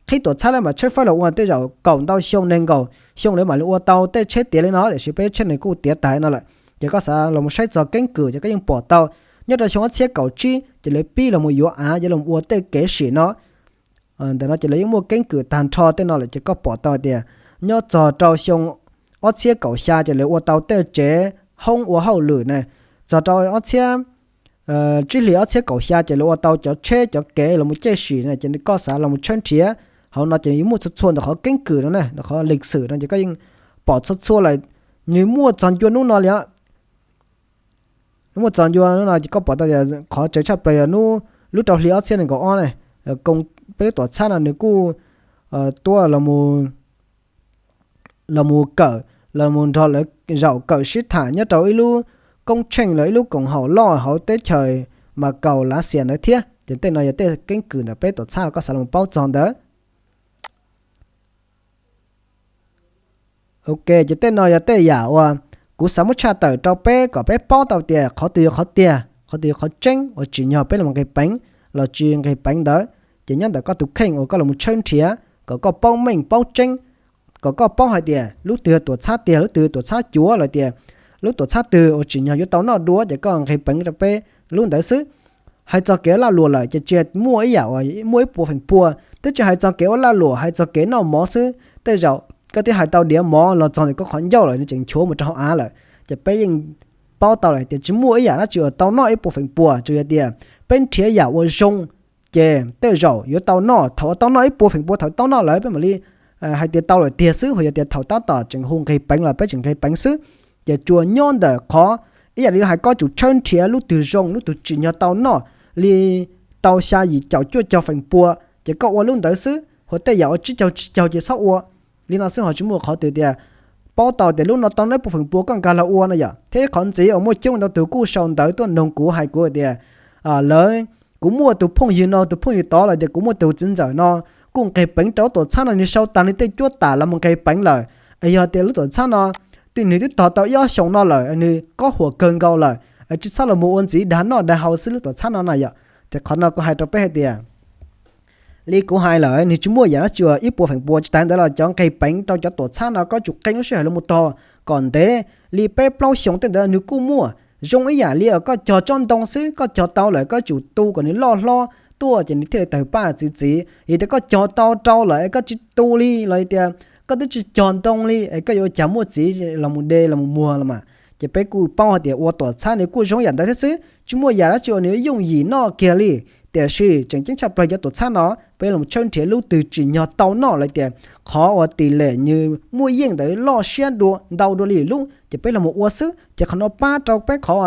qhib tuam txhab lawv mam tshawb fawb los ua tej zaum kaum ntau xyoo nees nkaum xyoo lawv mam li ua tau tej tsheb tiav li no, tiam sis peb tsheb no kuj tiav tas li no lawm. Ces koj xav los mus saib txog keeb kwm ces koj yeej pom tau, nyob rau xyoo ob txhiab kaum tsib ces lawv pib los mus yuav av yuav los ua tej kev sim no. Ntawm no ces lawv yeej muaj keeb kwm tag nrho tej no lawm ces koj pom tau tias nyob txog rau xyoo ob txhiab kaum xya ces lawv ua tau tej tsev hoob ua hauj lwm na. Txog rau ob txhiab, tsib hlis ob txhiab kaum xya ces lawv ua tau cov tsheb cov kev los mus caij sim na. Ces koj xav los mus tshawb nrhiav hauv no ces yeej muaj txhua txhua ntawm qhov keeb kwm no na, ntawm qhov lịch sử no ces koj yeej pom txhua txhua lawm. Nws muaj txog ncua hnub no li os. Muaj txog ncua hnub no ces koj pom tau tias qhov tseem tshaj plaws yog hnub, lub rau hli ob txhiab nees nkaum ob na, koom peb lub tuam txhab no nws kuj tuaj los mus kawm, los mus nrog lawv zaum kawm sib tham nyob rau ib lub koob tsheej los ib lub koom haum loj hauv teb chaws Mas Kaus Lav Xias ntawd thiab. Ces tej no yog tej keeb kwm ntawm peb tuam txhab koj xav los paub txog ntawd. Ok, ces tej no yog tej yam uas kuv xav muab tshaj tawm rau peb kom peb paub tau tias qhov twg yog qhov tiag, qhov twg yog qhov tseeb uas tsim nyog peb los nqis peev los tsis nqis peev ntawd. Ces nyob ntawm koj tus kheej uas koj los mus tshawb nrhiav kom koj paub meej paub tseeb, kom koj paub hais tias lub twg yog tuam txhab tiag, lub twg yog tuam txhab cuav los tias lub tuam txhab twg uas tsim nyog yuav tau noj dua ces koj nqis peev rau peb lub ntawd xwb. Hais txog kev laj luam lawm ces tsis muaj ib yam uas muaj ib puas feem pua. Twb tsis hais txog kev ua laj luam, hais txog kev noj mov xwb, tej zaum koj twb hais tau diav mov los txog ntawm koj qhov ncauj lawm nws tseem nchuav mus rau hauv av lawm. Ces peb yeej paub tau lawm tias tsis muaj ib yam dab tsi uas tau noj ib puas feem pua, tsuas yog tias peb nrhiav yam uas zoo ces tej zaum yuav tau noj. Thaum uas tau noj ib puas feem pua, thaum tau noj lawm peb mam li hais tias tau lawm tiag xwb, ho yog tias thaum tab tom tseem hu nqeg peev los peb tseem nqeg peev xwb. Ces tsuas nyob ntawm qhov ib yam li hais koj tsum tshawb nrhiav lub twg zoo, lub twg tsis nyog tau noj li tau xya yim caum cuaj caug feem pua, ces koj ua lub ntawd xwb, ho tej yam uas tsib caug tsib caug ces txhob ua. Li no xwb ho tsis muaj qhov twg tias paub tau tias lub no tau noj ib puas feem pua koj nkag los ua no yom. Thiab ib qhov ntxiv uas muaj coob ntau tus kuj sau ntawv tuaj nug kuv hais kuv tias lawv, kuv muaj tus phooj ywg no tus phooj ywg tod los tias kuv muaj tus txiv ntxawm no kuj nqeg peev rau tuam txhab no, nws sau tag nws tej cuab tam los mus nqeg peev lawm. Yog tias lub tuam txhab no twb nws twb tog tau ib ob xyoos no lawm, nws kob huam kawg nkaus lawm, tsis txhob los mus ua ntxiv, dag noj dag haus xwb lub tuam txhab no na yom. Ces qhov no kuv hais rau peb hais tias li kuv hais lawm, nws tsis muaj yam dab tsi uas ib puas feem pua. Tsis tas ntawd los cov nqeg peev rau cov tuam txhab no koj tsum qee lub sij hawm los mus tog kom ntev li peb plaub xyoos tej ntawd nws kuj muaj. Zoo ib yam li koj cog tsob ntoo xwb, koj cog tau lawm koj tsum tu kom nws loj hlob tuaj ces nws thiaj li tawg paj txi txiv. Yog tias koj cog tau rau lawm koj tsis tu li los tias koj twb tsis cog ntoo li es koj yuav ua cas muaj txiv los mus de los mus muag los mas. Ces peb kuj paub hais tias ua tuam txhab nws kuj zoo yam ntawd thiab xwb, tsis muaj yam dab tsi uas nws yooj yim noj kiag li. Tiam sis tseem ceeb tshaj plaws cov tuam txhab no peb los tshawb nrhiav lub twg tsim nyog tau noj los tias qhov uas tis lem nws muaj yeej ntawd loj siab dua ntau dua li lub ces peb los mus ua xwb. Ces qhov no pab rau peb qhov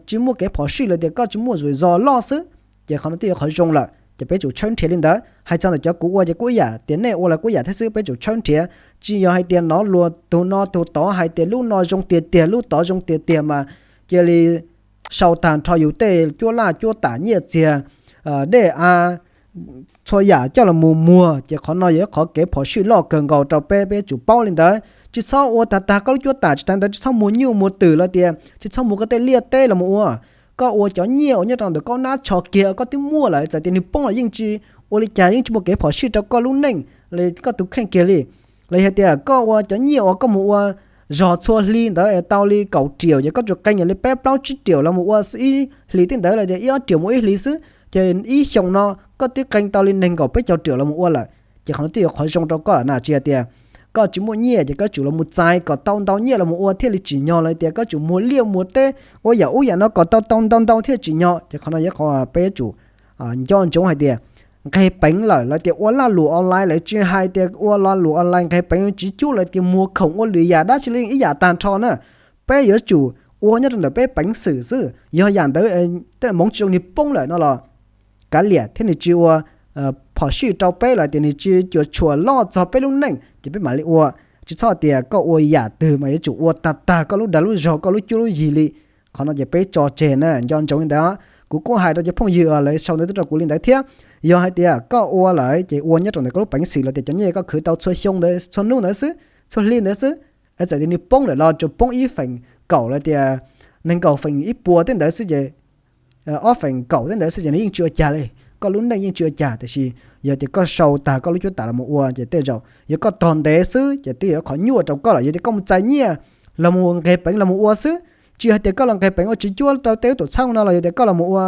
tsis muaj kev phom sij los tias koj tsis muaj zuj zos loj xwb, ces qhov no twb yog qhov zoo lawm. Ces peb tsum tshawb nrhiav li ntawd. Hais txog ntawm cov kuv ua ces kuj ib yam, tias nej ua los kuj ib yam thiab xwb, peb tsum tshawb nrhiav. Tsis yog hais tias nov luag tus no tus tod hais tias lub no zoo tiag tiag, lub tod zoo tiag tiag mas cia li sau tag nrho yus tej cuab laj cuab tam, nyiaj txiag, dej av, txhua yam coj los mus muag, ces qhov no yog ib qhov kev phom sij loj kawg nkaus rau peb, peb tsum paub li ntawd. Tsis txhob ua tag tag koj lub cuab tam, tsis tas ntawd tsis txhob muag nyuj muag twm los tias tsis txhob muag koj tej liaj teb los mus ua. Koj ua cov nyiaj uas nyob rau ntawm koj nab tsho kiag koj twb muaj lawm, txawm tias nws poob los yeej tsis ua li cas, yeej tsis muaj kev phom sij rau koj lub neej los koj tus kheej kiag li. Los yog tias koj ua cov nyiaj uas koj mus ua zog txhua hli ntawd tau li kaum riaum, ces koj tsum qee li peb plaub tsib riaum los mus ua ib hlis tej ntawd los tias ib ob riaum mus ib hlis xwb, ces ib xyoos no koj twb qee tau li nees nkaum peb caug riaum los mus ua lawm. Ces qhov no twb yog qhov zoo rau koj lawm na. Tsis yog tias koj tsis muaj nyiaj ces koj tsum los mus txais kom tau ntau nyiaj los mus ua thiaj li tsim nyog los tias koj tsum muag liaj muag teb ua yam ub yam no kom tau tau ntau ntau thiaj tsim nyog. Ces qhov no yog qhov peb yuav tsum nco ntsoov hais tias nqeg peev lawm los tias ua laj lus online lawm, tsis hais tias ua laj lus online nqeg peev tsis cub los tias muag khoom ua lwm yam dab tsi li ib yam tag nrho na. Peb yuav tsum ua nyob rau ntawm peb peev xwm xwb. Yog yam ntawd tej moov tsis zoo nws poob lawm no los kav liam thiab nws tsis ua phom sij rau peb los tias nws tsis cuam tshuam loj txog peb lub neej ces peb mam li ua. Tsis txhob tias koj ua yam twg mas yuav tsum ua tag tag koj lub dag lub zog, koj lub cuab lub yig li. Qhov no ces peb tso tseg na, nco ntsoov li ntawd. Kuv kuj hais rau cov phooj ywg lawv sau ntawv tuaj rau kuv li ntawd thiab. Yog hais tias koj ua lawm ces ua nyob rau ntawm koj lub peev xwm los tias cov nyiaj koj khwv tau txhua xyoo ntawd, txhua hnub ntawd xwb, txhua hli ntawd xwb. Txawm tias nws poob lawm los tsuas poob ib feem kaum los tias nees nkaum feem ib puas tej ntawd xwb ces ob feem kaum tej ntawd xwb ces nws yeej tsis ua cas li. Koj lub neej yeej tsis ua cas, tiam sis yog tias koj sau tag koj lub cuab tam los mus ua ces tej zaum yog koj tog ntev xwb ces twb yog qhov nyuaj rau koj lawm. Yog tias koj mus txais nyiaj los mus nqeg peev los mus ua xwb, tsis yog tias koj los nqeg peev ua tsis cuab rau tej lub tuam txhab no los yog tias koj los mus ua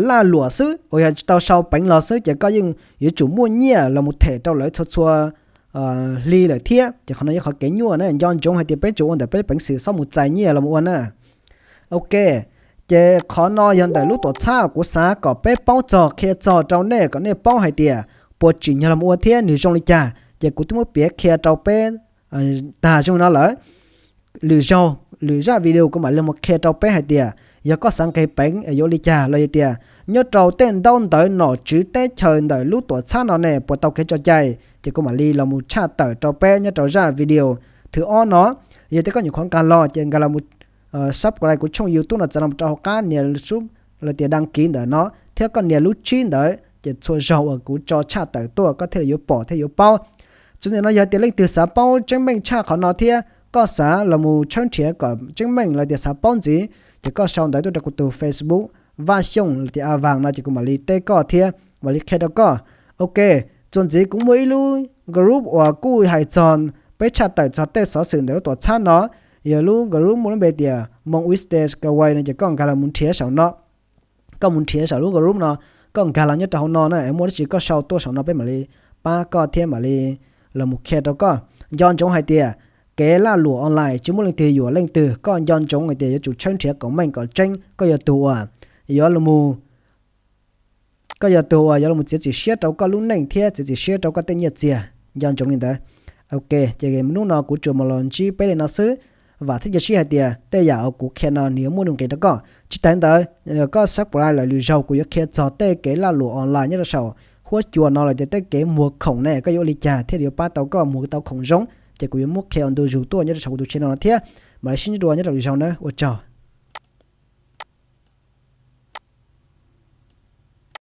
laj luam xwb uas yog tsis tau sau peev los xwb ces koj yeej yuav tsum muaj nyiaj los mus them rau lawv txhua txhua hli lawm thiab. Ces qhov no yog qhov kev nyuaj na, nco ntsoov hais tias peb tsum ua ntawm peb peev xwm, txhob mus txais nyiaj los mus ua na. Ok, ces qhov no yog ntawm lub tuam txhab kuv xav kom peb paub txog, qhia txog rau nej kom nej paub hais tias puas tsim nyog los ua thiab nws zoo li cas. Ces kuv twb muab piav qhia rau peb tag zoo no lawm. Lwm zaug, lwm zaj video kuv mam li los qhia rau peb hais tias yog koj xav nqeg peev es yuav ua li cas los yog tias nyob rau tej ntaub ntawv nom tswv teb chaws ntawm lub tuam txhab no ne puas tau kev tso cai, ces kuv mam li los mus tshaj tawm rau peb nyob rau zaj video thib ob no. Yog tias koj nyuam qhuav nkag los ces nkag los mus subscribe kuv tshooj YouTube no txav los rau hauv qab nias sub los tias đăng ký ntawm no thiab koj nias lub tswb ntawd ces txhua zaug uas kuv tso tshaj tawm tuaj koj thiaj li yuav pom thiab yuav paub. Txuas ntxiv no yog tias leej twg xav paub tseeb meej tshaj qhov no thiab koj xav los mus tshawb nrhiav kom tseeb meej los tias xav paub ntxiv ces koj sau ntawv tuaj rau kuv tus Facebook Vaj Xyooj los tias A Vaas no ces kuv mam li teb koj thiab mam li qhia rau koj. Ok, txuas ntxiv kuv muaj ib lub group uas kuj hais txog peb tshaj tawm txog tej xov xwm ntawm lub tuam txhab no, yog lub group muaj lub npe tias Moos Witness Gateway no ces koj nkag los mus nrhiav saum no. Koj mus nrhiav saum lub group no, koj nkag los nyob rau hauv no na, muaj dab tsi koj sau tuaj saum no peb mam li pab koj thiab mam li los mus qhia rau koj. Nco ntsoov hais tias kev laj luam online tsis muaj leej twg yuam leej twg, koj nco ntsoov hais tias yuav tsum tshawb nrhiav koom meej kom tseeb, koj yog tus uas yuav koj yog tus uas yuav los txiav txim siab rau koj lub neej thiab txiav txim siab rau koj tej nyiaj txiag, nco ntsoov li ntawd. Ok, ces hnub no kuv tsuas mus los ntsib peb li no xwb. Vam thiab cia siab hais tias tej yam uas kuv qhia no nws yuav muaj nuj nqis rau koj. Tsis tas ntawd, koj subscribe lawm lwm zaug kuv yuav qhia txog tej kev laj luam online nyob rau saum huab cua no los tias tej kev muag khoom ne koj yuav ua li cas thiaj li yuav pab tau koj muag tau khoom zoo. Ces kuv yuav muab qhia ua ntu zus tuaj nyob rau saum kuv tus channel no thiab. Mam li sib ntsib dua nyob rau lwm zaug nawb, ua tsaug.